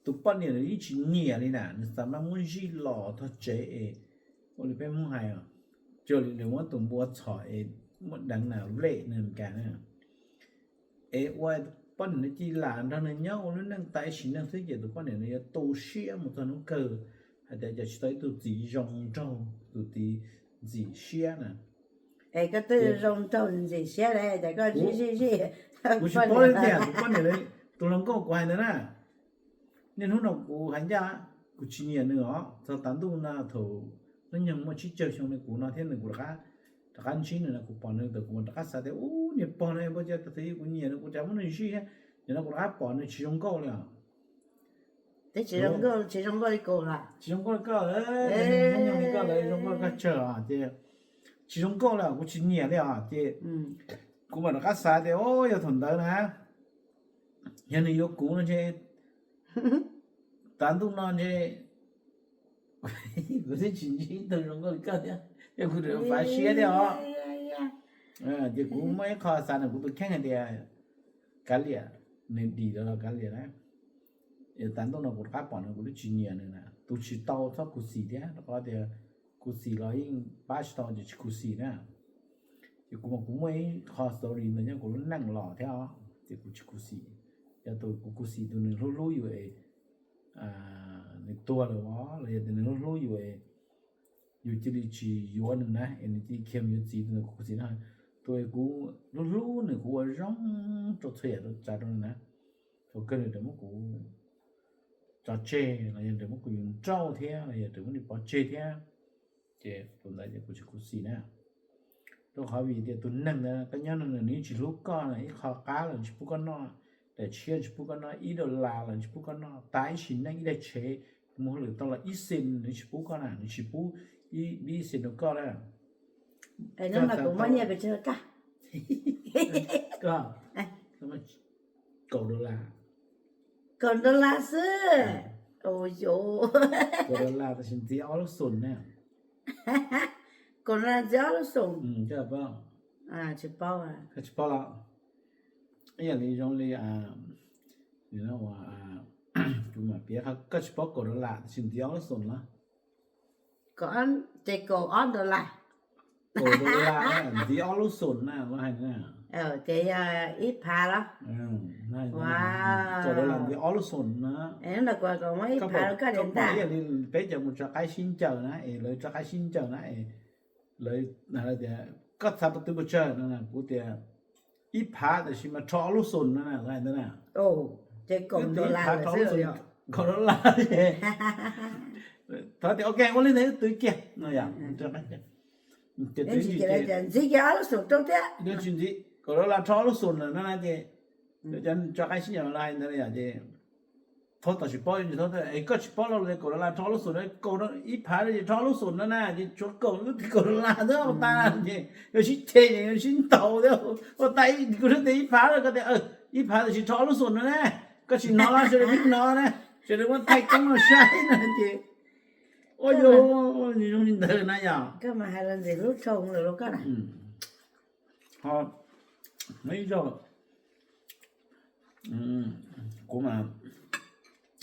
tus poj niam nws yeej tsis nyiam li na, nws xav mas muab zij los txog tsev es ua li peb Hmoob hais, cuag li nws muab tus npua txhom es muab deev na, lej na kas na, es ua poj niam nws cia li lam nrog nws nyob ua lub neej tas ib sim neej xwb ces tus poj niam nws yuav tu siab mus txog hnub kawg hais tias cas tsis tau ib tug txiv zoo nraug, tus txiv ntxim siab na. Es koj twb zoo nraug ntxim siab li cas koj zij zij zij. Kuv tsis paub li tiag, tus poj niam, tus hluas nkauj kuv hais ntawd na, niaj hnub no kuv hais ncaj, kuv tsis nyiam nws os. Txog tav ntuj no thaum hnub nyoog muaj tsib caug xyoo li kuv no thiab nws, kuv rov qab ntsib nws no kuv pom nws tawm kuv rov qab xav tias ub niag pog no npua cia thaum ub kuv nyiam nws kuv cas muab nws zij thiab, nim no kuv rov qab pom nws tsis zoo nkauj li os. Tsis zoo nkauj li koj, hnub nyoog li koj lawm zoo nkauj li koj tsawg os ces tsis zoo nkauj li, kuv tsis nyiam li os. Ces kuv mam rov qab xav tias, o, yog thaum ntawd na, yog nws yuav kuv no ntshe tav ntuj no ntshe kuv twb tsis ntsib ib tug zoo nkauj li koj thiab, yog kuv fav siab thiab os. Ces kuv muaj ib qho xav ntawm kuv tus kheej hais tias kav liam, nws dim lawm los kav liam na. Tav ntuj no kuv rov qab pom nws kuv twb tsis nyiam nws na, tus tsis tau txhob khuv xim thiab, rau qhov tias khuv xim los yeej pab tsis tau ces tsis khuv xim na. Ces kuv mas kuv muaj ib qho story ntawd nyob kuv lub neej los thiab os, ces kuv tsis khuv xim. Yog tus kuv khuv xim tus nws hlub hlub yus es nws tuag lawm os, los yog tias nws hlub hlub yus es yus cia li tsis yuav nws na, es nws cia li khiav mus yuav txiv, tus ntawd kuv khuv xim na. Tus es kuv hlub hlub nws, kuv ua zoo rau txhua yam rau tsav rau nws na, thaum kawg nws raws muab kuv tso tseg los yog raws muab kuv yus nrauj thiab los yog raws muab nws pov tseg thiab, ces tus ntawd ces kuv tsis khuv xim na. Rau qhov vim tias tus neeg ntawd koj nyob no nws yeej tsis hlub koj na, ib qho qab los tsis pub koj noj, daim tshiab tsis pub koj noj, ib dollar los tsis pub koj noj, tas ib sim neej ib daig tsheb, mus hauj lwm tau los ib xees nws tsis pub koj na, nws tsis pub ib, ib xees rau koj na. Kuv muaj nyiaj pes tsawg koj? Kaum dollar. Kaum dollar xwb. Kaum dollar tab sis ntxiv ob lub xoos na. Kaum dollar ntxiv ob lub xoos. Tsis paub, tsis paub los ib yam li zoo li kuv mam piav, koj tsis paub kaum dollar tab sis ntxiv ob lub xoos los. Ces kaum ob dollar. Kaum dollar ntxiv ob lub xoos na, lawv hais na. Ces yog ib phav los? Kaum dollar ntxiv ob lub xoos na. Hnub no kuv muab ib phav rau koj ntag. Ib yam li peb cov mus tso qaib sib ncaws na, es lawv tso qaib sib ncaws na, es lawv tias koj txhais puas twv puas tsawg no, kuv tias ib phav tab sis mas rho ob lub xoos no na, lawv hais ntawd na. Ces kaum dollar, kaum dollar. Thov tias ok, ua li ntawd twv kiag no yom. Ntxiv kiag ob lub xoos rau thiab. Tsis ntxiv, kaum dollar rho ob lub xoos no na ces cov tso qaib sib ncaws los hais ntawd yom, ces thov tam sim paub, koj tsis paub los kaum dollar rho ob lub xoos na, kaum ib phav ces rho ob lub xoos no na, ces tshuav kaum lub twg kaum dollar xwb tas ces yuav sib ceg, yuav sib ntaus thiab. Ua tas kuv tias ib phav, koj tias ib phav tab sis rho ob lub xoos no na, koj tsis hnov los sawv daws pheej hnov na, sawv daws muab thaij koob no saib no ces ua yog zoo li ntawd na yom. Koj mas hais los ntxim hlub dhau lawm lauj koj na. Ho muaj ib zaug kuv mas,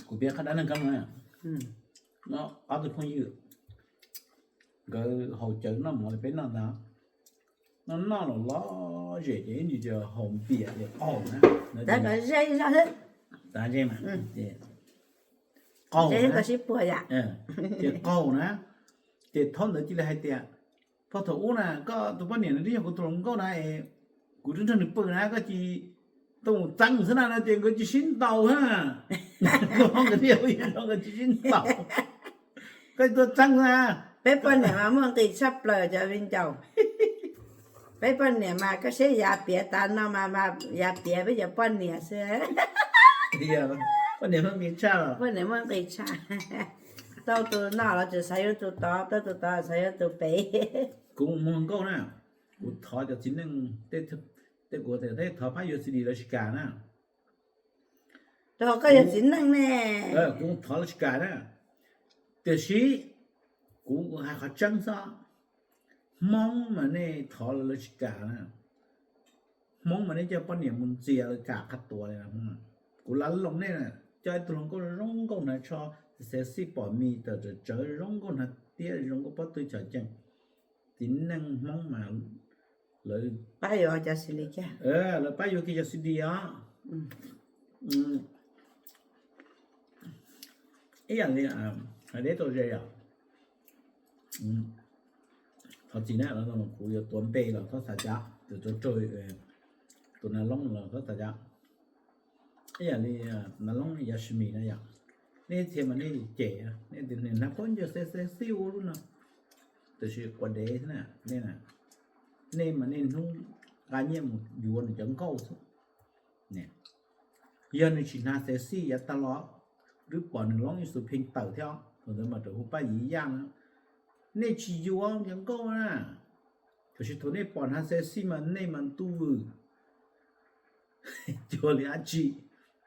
kuv piav qhov dab neeg koob no, ob tug phooj ywg nkawd haus cawv noj mov li peb noj ntag. Noj noj los lom zem ces ib ntsis ces haus npias ces qaug na. Qaug, ces qaug na. Ces thaum ntawd cia li hais tias, thaum ub na koj tus poj niam nws twb yog kuv tus hluas nkauj na, kuv twb nrog nws pw na, koj cia li tuaj mus txeeb xwb na, no ces nkawd tsis sib ntaus na. Nkawd tsis sib ntaus, koj tuaj txeeb xwb na. Peb poj niam mas muaj nqis tshaj plaws cov viv ncaus. Peb poj niam mas koj saib yav piav tas no mas yav piav peb cov poj niam xwb. Poj niam muaj nqis tshaj. Poj niam muaj nqis tshaj. Tau tus no los tseem xav yuav tus tod, tau tus tod xav yuav tus pem. Kuv mus hluas nkauj na, kuv thov cov txiv neej, tej kuv tej thov pab yuav xi di lawv tsis kam na. Rau qhov koj yog txiv neej ne. Kuv thov lawv tsis kam na. Tiam sis kuv hais qhov tseeb xwb, Hmoob mas nej thov lawv tsis kam na. Hmoob mas nej coj poj niam mus ntxias lawv kam qhov tuav li. Kuv lam loos nej na, coj ib tug hluas nkauj zoo nkauj hnav tsho, xav xij pom mis tawm tsawv tsawv, zoo nkauj hnav tiab zoo nkauj pob tw chom ceem. Txiv neej Hmoob mas lawv pab yuav cov xi di, lawv pab yuav kiag cov xi di os. Ib yam li hais deb tau ze yom. Thov txim na, kuv yuav tuav npe los txhob xav cas, tus, tus nas loob los txhob xav cas. Ib yam li nas loob Yasmine na yom, nej txhia mas nej cem, nej tias nws hnav khaub ncaws sexy ua luaj no, tiam sis quav dev xwb na. Nej mas nej hnub nqa nyiaj mus yuav nws cov nkauj xwb. Yog nws tsis hnav sexy yav tag los, wb pom nws loob ib xus pheej tawm thiab, thaum ntawd mas raug hu Paj Yim Yaj na. Nej tsis yuav cov nkauj na, Tab sis thaum nej pom hnav sexy mas nej mas ntuj vwm cuag li dab tsi.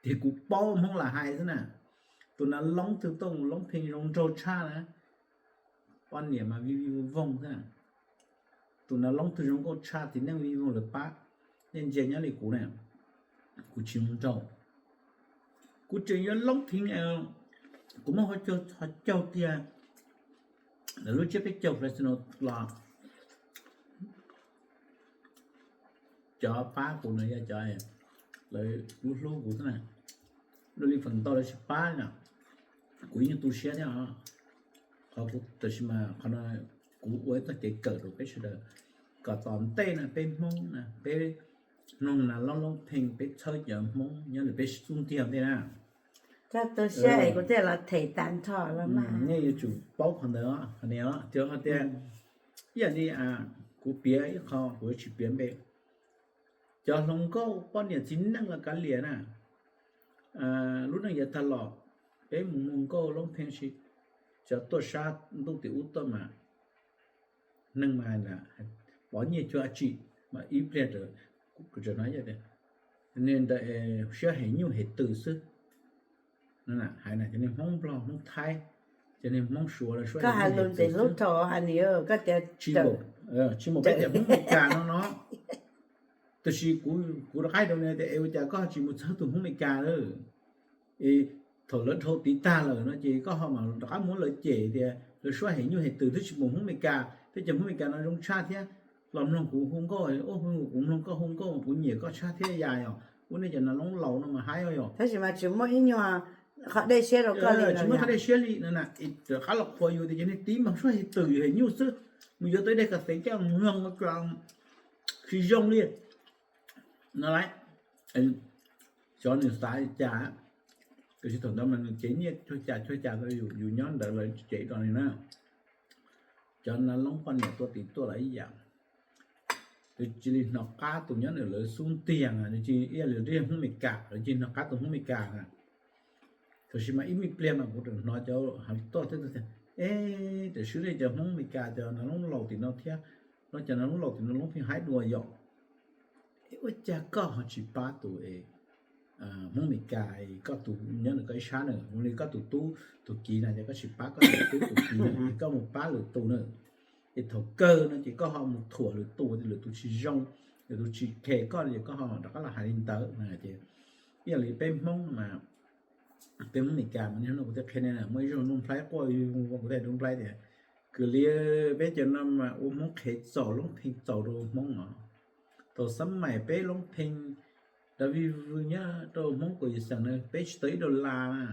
Ces kuv paub Hmoob lam hais xwb na. Tus nav loob twg tuaj mus loob pheej zoo nraug tshaj na, poj niam mas vij vij voog voog xwb. Tus nav loob twg zoo nkauj tshaj txiv neej vij voog lawv pab. Nej ntsia nyob li kuv na, kuv tsis zoo nraug. Kuv tseem yuav loob pheej, kuv muab ho caug tiag, lawv lub tsiab peb caug Fresno los cov pab kuv no yog cov lawv hlub hlub kuv xwb na. Dua li feem ntau lawv tsis pab na, kuv yeej tu siab thiab os. Qhov kuv, tab sis mas qhov no kuv ua ib txoj kev kawm rau peb sawv daws, kom tom ntej no peb Hmoob na peb mloog nav loob loob pheej, peb txhawb cov Hmoob nyob ntawm peb xub ntiag ntej na. Koj tu siab es kuv thiaj los them tag nrho los mas. Nej yuav tsum paub qhov ntawd, qhov ni os, tias ho tias ib yam li kuv piav ib qho, kuv tsis piav npe. Cov hluas nkauj poj niam txiv neej los kav liam na, lub neej yav tag los peb mus muag nkauj loob pheej si, cov tuaj sab ntuj tim ub tuaj mas neeg mas pov nyiaj cuag dab tsi, mas ib pliag kuv tseem no tias, niag ntawd siab hem nyuj hem twm xwb. Hais na, cov niag Hmoob Nplog Hmoob Thaib, cov niag Hmoob Suav los suab hem nyuj hem twm xwb. Tsis muaj peb cov Hmoob Meskas no no. Tab sis kuv rov qab rau nws tias es ua cas koj tsis mus txhawb tus Hmoob Meskas lawm? Es thaum lawv dhau tiv tag lawm no ces koj ho mam rov qab muab lawv cem tias lawv suab hem nyuj hem twm twb tsis pum Hmoob Meskas, peb cov Hmoob Meskas no zoo tshaj thiab. Los mloog kuv hu nkauj, kuv mloog koj hu nkauj kuv nyiam koj tshaj thiab yom. Ua nej cov nav loob laus no mas haib yom. Tab sis mas tsis muaj ib nyuag qhov dej siab rau koj li, tsis muaj qhov dej siab li no na. Rov qab los qhuas yus tias cov niag tib mas suab hem twm hem nyuj xwb, mus yuav tau ib daim kas xev coj mloog tsis zoo li no lauj. Xyov nws xav cas, tab sis thaum ntawd mas nws cev nyiaj cuag cas cuag cas, yus nyob ntawd lawv cev rau nws na. Cov nav loob poj niam tuaj tim tuaj los ib yam, nws cia li hnov qab tus nyob ntawm lawv xub ntiag, nws cia li ib yam li Hmoob Meskas, lawv cia li hnov qab tus Hmoob Meskas na. Tab sis mas ib me pliag mas kuv tseem hnov cov tuaj thiab tias, es tam sim no cov Hmoob Meskas cov nav loob laus tim no thiab, no cov nav loob laus tim no loob pheej haib dua yom. Es ua cas koj ho tsis pab tus Hmoob Meskas, koj tus nyob ntawm koj ib sab na, zoo li koj tus tub tus kiv na, ces koj tsis pab koj tus tub tus kiv na, es koj mus pab lwm tus na. Es thaum kawg no ces koj ho mus thuam lwm tus, lwm tus tsis zoo, lwm tus tsis khe koj no ces koj ho rov qab los hais li ntawd na. Ces ib yam li peb Hmoob mas, peb Hmoob Meskas mas, no kuv thiaj qhia nej na, muaj ib zaug Nuj Nplhaib quaj, kuv thiaj Nuj Nplhaib tias, kwv li peb cov no mas ua Hmoob qhev txaus, loob pheej txaus rau Hmoob os. Thaum xab maim peb loob pheej, David Vwj nyob rau Hmoob Kaum Yim Xeem na, peb tsis tau ib dollar na.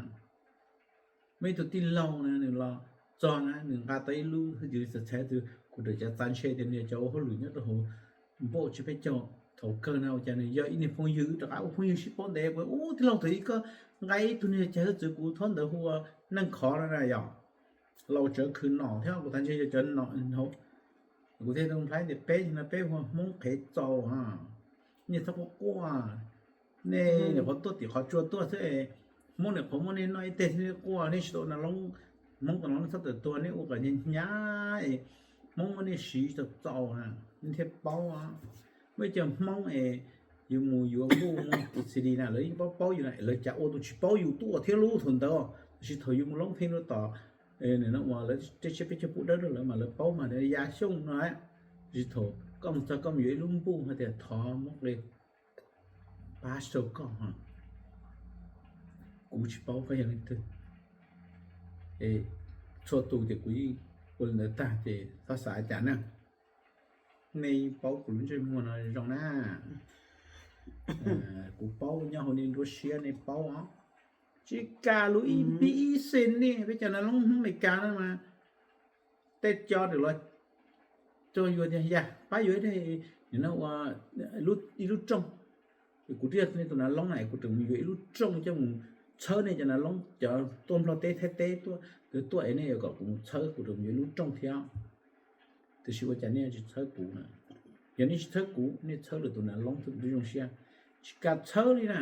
Muaj ib tug tij laug na, nws los txog na, nws nqa tau ib lub hwj txwv txhais txhais, kuv rawm cav txav ntshe tias nws cov ua hauj lwm nyob rau hauv npauj tsiab peb caug. Thaum kawg na ua cas nws yog ib niag phooj ywg rov qab ua phooj ywg sib paub ntev, ua tij laug, thaum ub koj nqa ib tug niag cag hwj txwv kuv thaub ntawd hu ua Neej Khov no na yom, laus tsawv khwv nom thiab, kuv tas ntshe yog cov nom hauv. Kuv thiaj Nuj Nplhaib tias peb no peb hu ua Hmoob qhev txaus, nej txhob quaj quaj, nej nyuam qhuav tuaj tim qhov tsua tuaj xwb, Hmoob nyuam qhuav muab nej noj ib teg thiab nej quaj, nej tsis tau ua nav loob, Hmoob tas los nej txhob tawm tuag, nej ua kom hnyav hnyav es Hmoob muab nej siv txaus txaus na, nej thiaj paub. Muaj ib co Hmoob es yus mus yuav npuj mus txi li na, lawv yeej paub paub yus na, lawv cas ua tus tsis paub yus tuaj thiab lub thaum ntawd, tab sis thaum yus mus loob pheej rau tom, no uas lawv tej tsiab peb caug pub dawb rau lawv mas lawv paub mas lawv ya xyooj no. Tab sis thaum koj mus txog koj mus yuav ib lub npuj hais tias thov muab qe pab rau koj, kuv tsis paub koj yog leej twg. Txhua tus ces kuv yeej ua li ntawd tag ces txhob xav cas na. Nej paub kuv lub ntsej muag no zoo na. Kuv paub nyob hauv nej nruab siab nej paub os. Tsis kam lus ib pib ib xees nej peb cov nav loob Hmoob Meskas no mas tej co ram los rau yus tias yam pab yuav ib daim, nim no ua ib lub rooj. Kuv twb yog nej tus nav loob na, kuv tseem mus yuav ib lub rooj coj mus txhawb nej cov nav loob cov tuaj Nplog teb Thaib teb tuaj, tuaj es nej yuav kom kuv mus txhawb, kuv tseem mus yuav ib lub rooj thiab. Tiam sis ua cas nej tsis txhawb kuv na? Yog nej tsis txhawb kuv, nej txhawb lwm tus nav loob xwb kuv twb zoo siab. Tsis kam txhawb li na.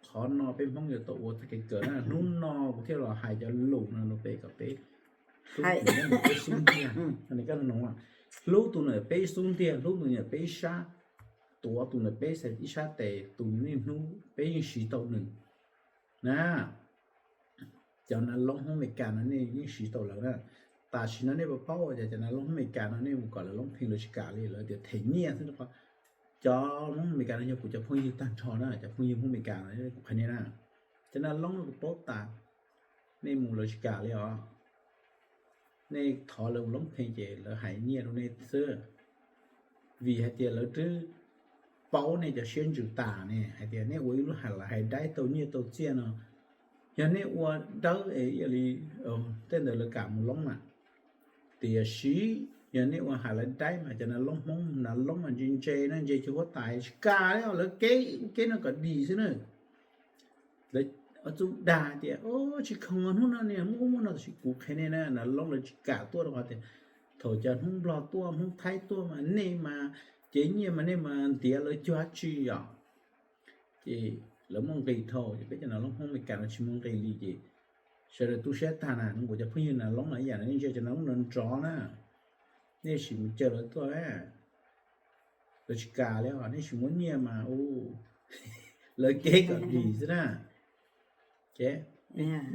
Qhov no peb Hmoob yuav tau ua txoj kev kawm na, hnub no kuv thiaj los hais cov lus no rau peb kom peb hlub peb xub ntiag. Koj no, Hlub tus ntawm peb ib xub ntiag, hlub tus ntawm peb ib sab, tuav tus ntawm peb ib sab tes, tus nej hlub peb yeej siv tau nws na. Cov nas loob Hmoob Amelikas no nej yeej siv tau lawv na. Tam sim no nej puas paub tias cov nas loob Hmoob Amelikas no nej mus kom lawv loob pheej lawv tsis kam li, lawv tias them nyiaj xwb. Cov Hmoob Amelikas no yog kuv cov phooj ywg tag nrho na, cov phooj ywg Hmoob Amelikas no kuv qhia nej na. Cov nas loob no kuv paub tas, nej mus lawv tsis kam li os. Nej thov lawv mus loob pheej ces lawv hais nyiaj rau nej xwb. Vim hais tias lawv twb paub nej cov siab ntsws tas ne, hais tias nej ua ib lub hais lawv hais daib tau nyiaj tau txiaj no. Yog nej ua dawb es ib yam li tej ntawd lawv kam mus loob mas. Tiam sis yog nej ua hais lawv daib mas cov nas loob Hmoob, nas loob mas ntse ntse na, ntse cuag huab tais, tsis kam li os. Lawv keb ua keb no kom dim xwb na. Lawv txuj dag tias tsis khoom hnub no ne, muaj ub muaj no, tab sis kuv qhia nej na, nas loob lawv tsis kam tuaj rau qhov tias thaum cov Hmoob Nplog tuaj, Hmoob Thaib tuaj mas nej mas cev nyiaj mas nej mas ntiav lawv cuag dab tsi yom. Ces lawv muaj nqis dhau, ces peb cov nas loob Hmoob Amelikas no tsis muaj nqis li ces sawv daws tu siab tag na. Nws kuv cov phooj ywg nas loob no ib yam li nej ntsia cov nas loob no nrov na, nej sim mus caw lawv tuaj, lawv tsis kam li os. Nej sim muab nyiaj mas u, lawv keb kom dim xwb na. Ces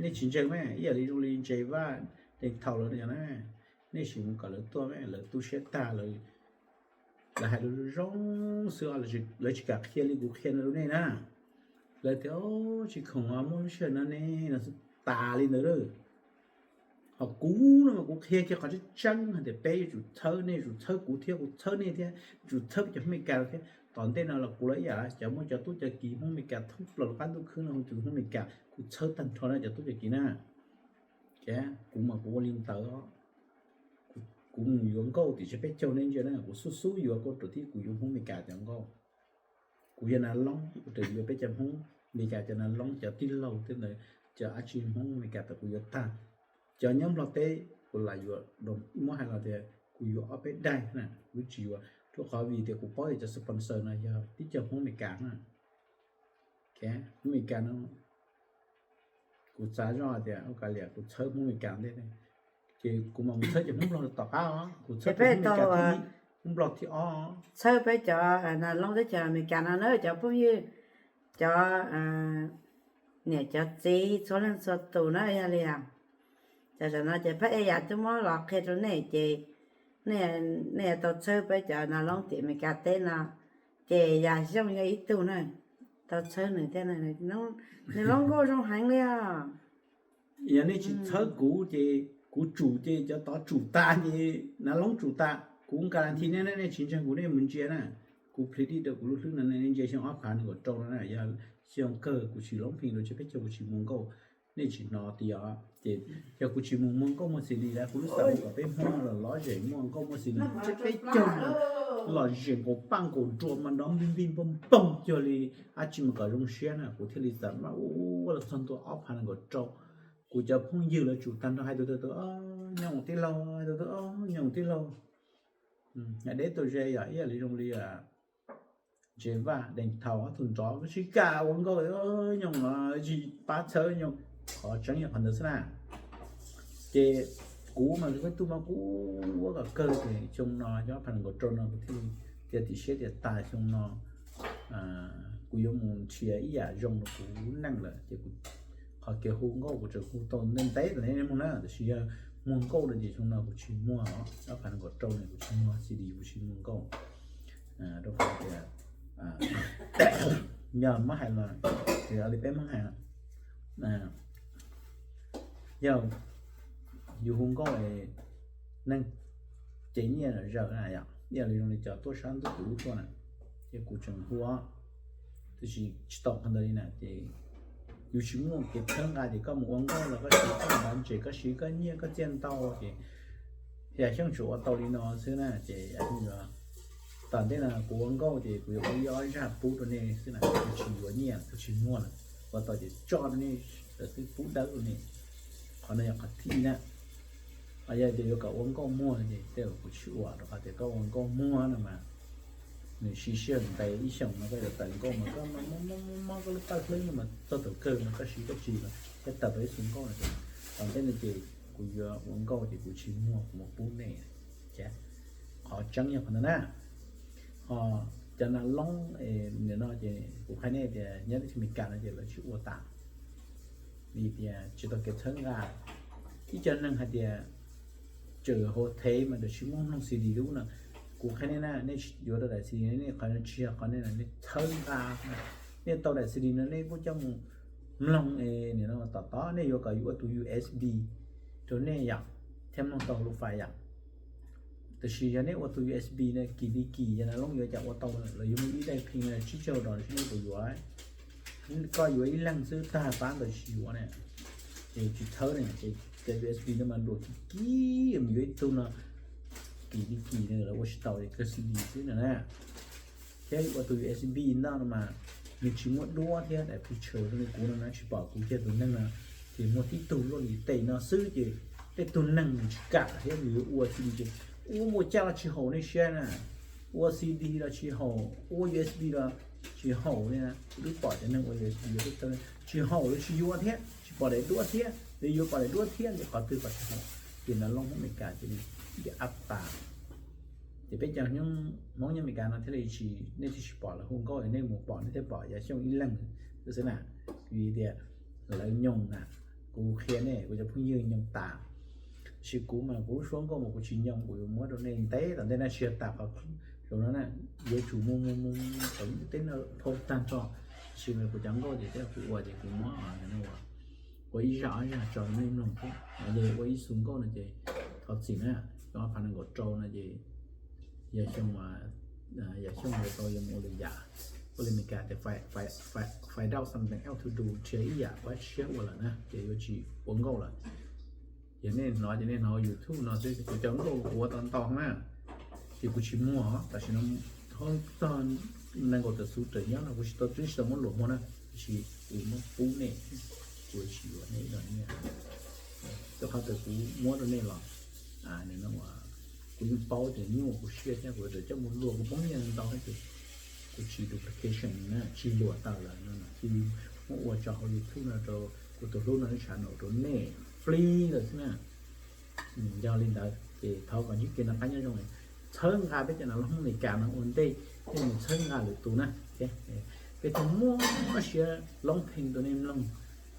nej tsis ntseeg me, ib yam li zoo li Ntse Vaj, Deej Thaus lawv na, nej sim mus kom lawv tuaj me, lawv tu siab tag, lawv hais lus zoo xwb, lawv tsis kam qhia li kuv qhia no rau nej na. Lawv tias tsis khoom muaj lub sij hawm no ne, no xwb, tas li ntawd lawm. Ho kuv no mas kuv qhia kiag qhov tseeb tseeb hais tias peb yuav tsum txhawb, nej yuav tsum txhawb kuv thiab, kuv txhawb nej thiab, yuav tsum txhawb peb cov Hmoob Amelikas thiab. Tom ntej no los kuv los ib yam, cov muaj cov tub cov kiv Hmoob Amelikas thoob plaws lub qab ntuj khwb no, tus Hmoob Amelikas kuv txhawb tag nrho na cov tub cov kiv na. Ces kuv mas kuv ua li ntawd, kuv mus yuav nkauj tim tsiab peb caug nej ntsia na, kuv xub xub yuav nkauj rau tim kuv yuav Hmoob Amelikas cov nkauj. Kuv yog nas loob, kuv tseem yuav peb cov Hmoob Amelikas cov nas loob, cov tij laug tej ntawd, cov dab tsi Hmoob Amelikas tas kuv yuav tag. Cov nyob Nplog teb kuv lam yuav, muab hais los tias kuv yuav ob peb daim na, kuv tsis yuav rau qhov vim tias kuv paub tias cov sponsor no yog tib co Hmoob Amelikas na. Hmoob Amelikas no kuv xav zoj tias ua kav liam kuv txhawb Hmoob Amelikas ntej, ces kuv mam mus txhawb cov Hmoob Nplog tom qab os, kuv txhawb Hmoob Amelikas thib ib, Hmoob Nplog thib ob. Txhawb peb cov nas loob teb chaws Amelikas no na cov phooj ywg, cov niam cov txiv txhua leej txhua tus na, yog li os. Tam sim no ces phab ej yam twb muab los qhia rau nej ces nej yuav tau txhawb peb cov nas loob tim Amelikas teb no, ces Yam Xyooj yog ib tug na, tau txhawb nws thiab, nws loob nkauj zoo heev li os. Yog nej tsis txhawb kuv ces kuv tsum ces cov tod tsum tas ces nas loob tsum tas. Kuv guarantee nej, nej tsis ntseeg kuv nej mus ntsia na. Kuv plhis dib rau kuv lub hlwb no nej ntsia xyoo ob phav nees nkaum rau no na, yog xyoo kawg kuv tsis loob pheej rau tsiab peb caug, kuv tsis muag nkauj. Nej tsis hnov tias ces yog kuv tsis mus muag nkauj muag xis lis lawm, kuv lub xav kom peb Hmoob no los lom zem muaj nkauj muaj xis lis, tsiab peb caug lom zem nkaus paj nkaus nruas mas nrov npij npij npoog npoog cuag li dab tsi mas kom zoo siab na, kuv thiaj li xav mas ua los txog ntua ob phav nees nkaum rau. Kuv cov phooj ywg lawv tsum tag nrho hais tus twg, nyob tij laug, tus twg, nyob tij laug. Deb tau ze yom, ib yam li zoo li Ntse Vaj, Deej Thaus ob tug nrov tsis kam ua nkauj, nyob tsis pab txhawb nyob, qhov tseeb yog qhov ntawd xwb na. Ces kuv mas kuv peb tug mas kuv ua kom kawg ces xyoo no cov phav nees nkaum rau no kuv thiaj li tias tim siab tias tas xyoo no kuv yuav mus nrhiav ib yam zoo rau kuv lub neej lawm ces kuv, qhov kev hu nkauj kuv tseem hu tau ntev ntev tom ne muag na, tiam sis yog muag nkauj no ces xyoo no kuv tsis muag os, ob phav nees nkaum rau no kuv tsis muag C D, kuv tsis muag nkauj. Rau qhov tias yog muab hais los, li peb muab hais, yog yus hu nkauj es neeg cev nyiaj zawm na yom, ib yam li zoo li cov tuaj sab ntuj kuv lub tuaj na, ces kuv tseem hu os, tiam sis tsis tau qhov ntawd li na ces yus tsis muaj kev txhawb nqa ces koj mus ua nkauj los koj siv koj ntav ntses, koj siv koj nyiaj koj txiaj ntau ces Yam Xyooj tsuas ua tau li no xwb na ces Yam Xyooj yuav, tom ntej no kuv ua nkauj ces kuv yuav ua ib ob zaj pub rau nej xwb na, kuv tsis yuav nyiaj, kuv tsis muag lawm, ua tau ces tso rau nej, lawv twb pub dawb rau nej. Qhov no yog qhov thib ib na. Ho yog tias yuav kom ua nkauj muag ces tej zaum kuv tsis ua, rau qhov tias koj ua nkauj muag no mas nws siv sij hawm ntev, ib xyoos no koj yuav tawm nkauj mas koj mob mob koj lub paj hlwb no mas txog thaum kawg mas koj siv koj tsis los thiaj tawm tau ib xu nkauj no ces, tom ntej no ces kuv yuav ua nkauj ces kuv tsis muag, kuv muab pub nej. Ces qhov Qhov tseeb yog qhov ntawd na. Ho cov nas loob nim no ces kuv qhia nej tias nyob teb chaws Amelikas no ces lawv tsis ua tas, vim tias tsis tau kev txhawb nqa. Ib co neeg hais tias tseem hauv thev mas tsis muaj mloog C D lub no. Kuv qhia nej na, nej yuav tau daim C D, nej qhov tsis yog qhov nej, nej txhawb nqa. Nej tau daim C D no nej kuj coj mus mloog, nim no tom tod nej yuav kom ua tus U S B rau nej yom, thiab mloog tau lus fais yom. Tiam sis yog nej ua tus U S B na, kim li kim yog nas loob yuav cas ua tau, lawv yuav muaj ib daim pheej tsib caug dos, nej puas yuav? Koj yuav ib leeg xwb tag pab ntawd tsis yuav ne, ces tsis txhawb ne. Ces cov U S B no mas luam kim kim, mus yuav ib tug no kim li kim no lawv ua tsis tau, kawg C D xwb no na. Thiab ua tus U S B ntawd no mas nws tsis muaj duab thiab daim pheej tshaw li kuv no na, tsis pom kuv kiag tus neeg no, ces muaj tib tug luaj li tes no xwb ces tej tug neeg nws tsis kam thiab nws yuav ua C D ces ua mus cas los tsis haum nej siab na. Ua C D los tsis haum, ua U S B los tsis haum li na. Kuv twb pom cov neeg ua U S B tsis haum los tsis yuav thiab, tsis pom daim duab thiab, nws yuav pom daim duab thiab li qhov twg pom tsis haum. Ces nas loob Hmoob Amelikas ces nws ab tas. Ces peb cov Hmoob nyob Amelikas no thiaj li tsis, nej thiaj tsis pom lawv hu nkauj, nej mus pom nej thiaj pom Yaj Xyooj ib leeg xwb na. Vim tias lawv nyoog na, kuv qhia nej, kuv cov phooj ywg nyoog tas. Tab sis kuv mas kuv lub suab nkauj mas kuv tsis nyoog, kuv yuav muab rau nej ntev tom ntej na, tsis yog tas qhov zoo no na, yuav tsum mus mus mus tau teb no phau tag nrho. Tab sis mas kuv cov nkauj ces thiab kuv ua ces kuv muab ua ib zaj ob zaj tso rau nej mloog thiab. Yog ua ib xu nkauj no ces thov txim na, ob phav nees nkaum rau no ces Yaj Xyooj, Yaj Xyooj yuav tau yuav mus ua lwm yam, ua li Amelikas tias find out something else to do, nrhiav ib yam pab siab ua lawm na, ces yuav tsis ua nkauj lawm. Ces nej hnov ces nej hnov YouTube no xwb, kuv cov nkauj kuv ua tau ntau na, ces kuv tsis muag, tam sim no tog nees nkaum tawm xu raws nyob no kuv tsis tau, tsis tau muab luam muag na, tab sis kuv muab pub nej, kuv tsis yuav nej ib los nyiaj. Rau qhov tias kuv muab rau nej los, kuv yeej paub tias nyuaj kuv siab thiab kuv tseem coj mus luam kuv poob nyiaj ntau thiab ces kuv tsis duplication na, tsis luam tawm lawm no, cia li muab ua tso hauv YouTube no rau kuv tus hlub no ib tshav num rau nej free lawm xwb na. Yog li ntawd ces thov kom ntsib kev noj qab nyob zoo, txhawb nqa peb cov nas loob Hmoob Amelikas no ua ntej, nej mus txhawb nqa lwm tus na. Peb tug muab siab loob pheej rau nej mloog,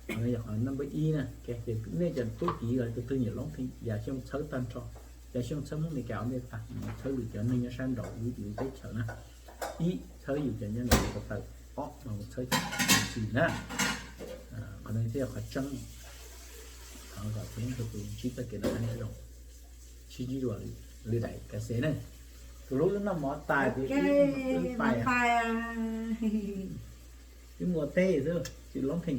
qhov no yog qhov number ib na. Ces nej cov tub ki los tus twg nyiam loob pheej, Yaj Xyooj txhawb tag nrho, Yaj Xyooj txhawb Hmoob Amelikas ua ntej tag, mus txhawb lwm cov neeg nyob sab nraud lub teb chaws na. Ib, txhawb yus cov nyob nraud ko taw. Ob, mas mus txhawb cov xim na. Qhov no thiaj yog qhov tseeb. Thov kom txhua leej txhua tus ntsib txoj kev noj qab nyob zoo, sib ntsib dua li daim ka xes ne. Tus hlub wb noj mov tas ces wb pais, wb mus ua teb xwb, tsis loob pheej.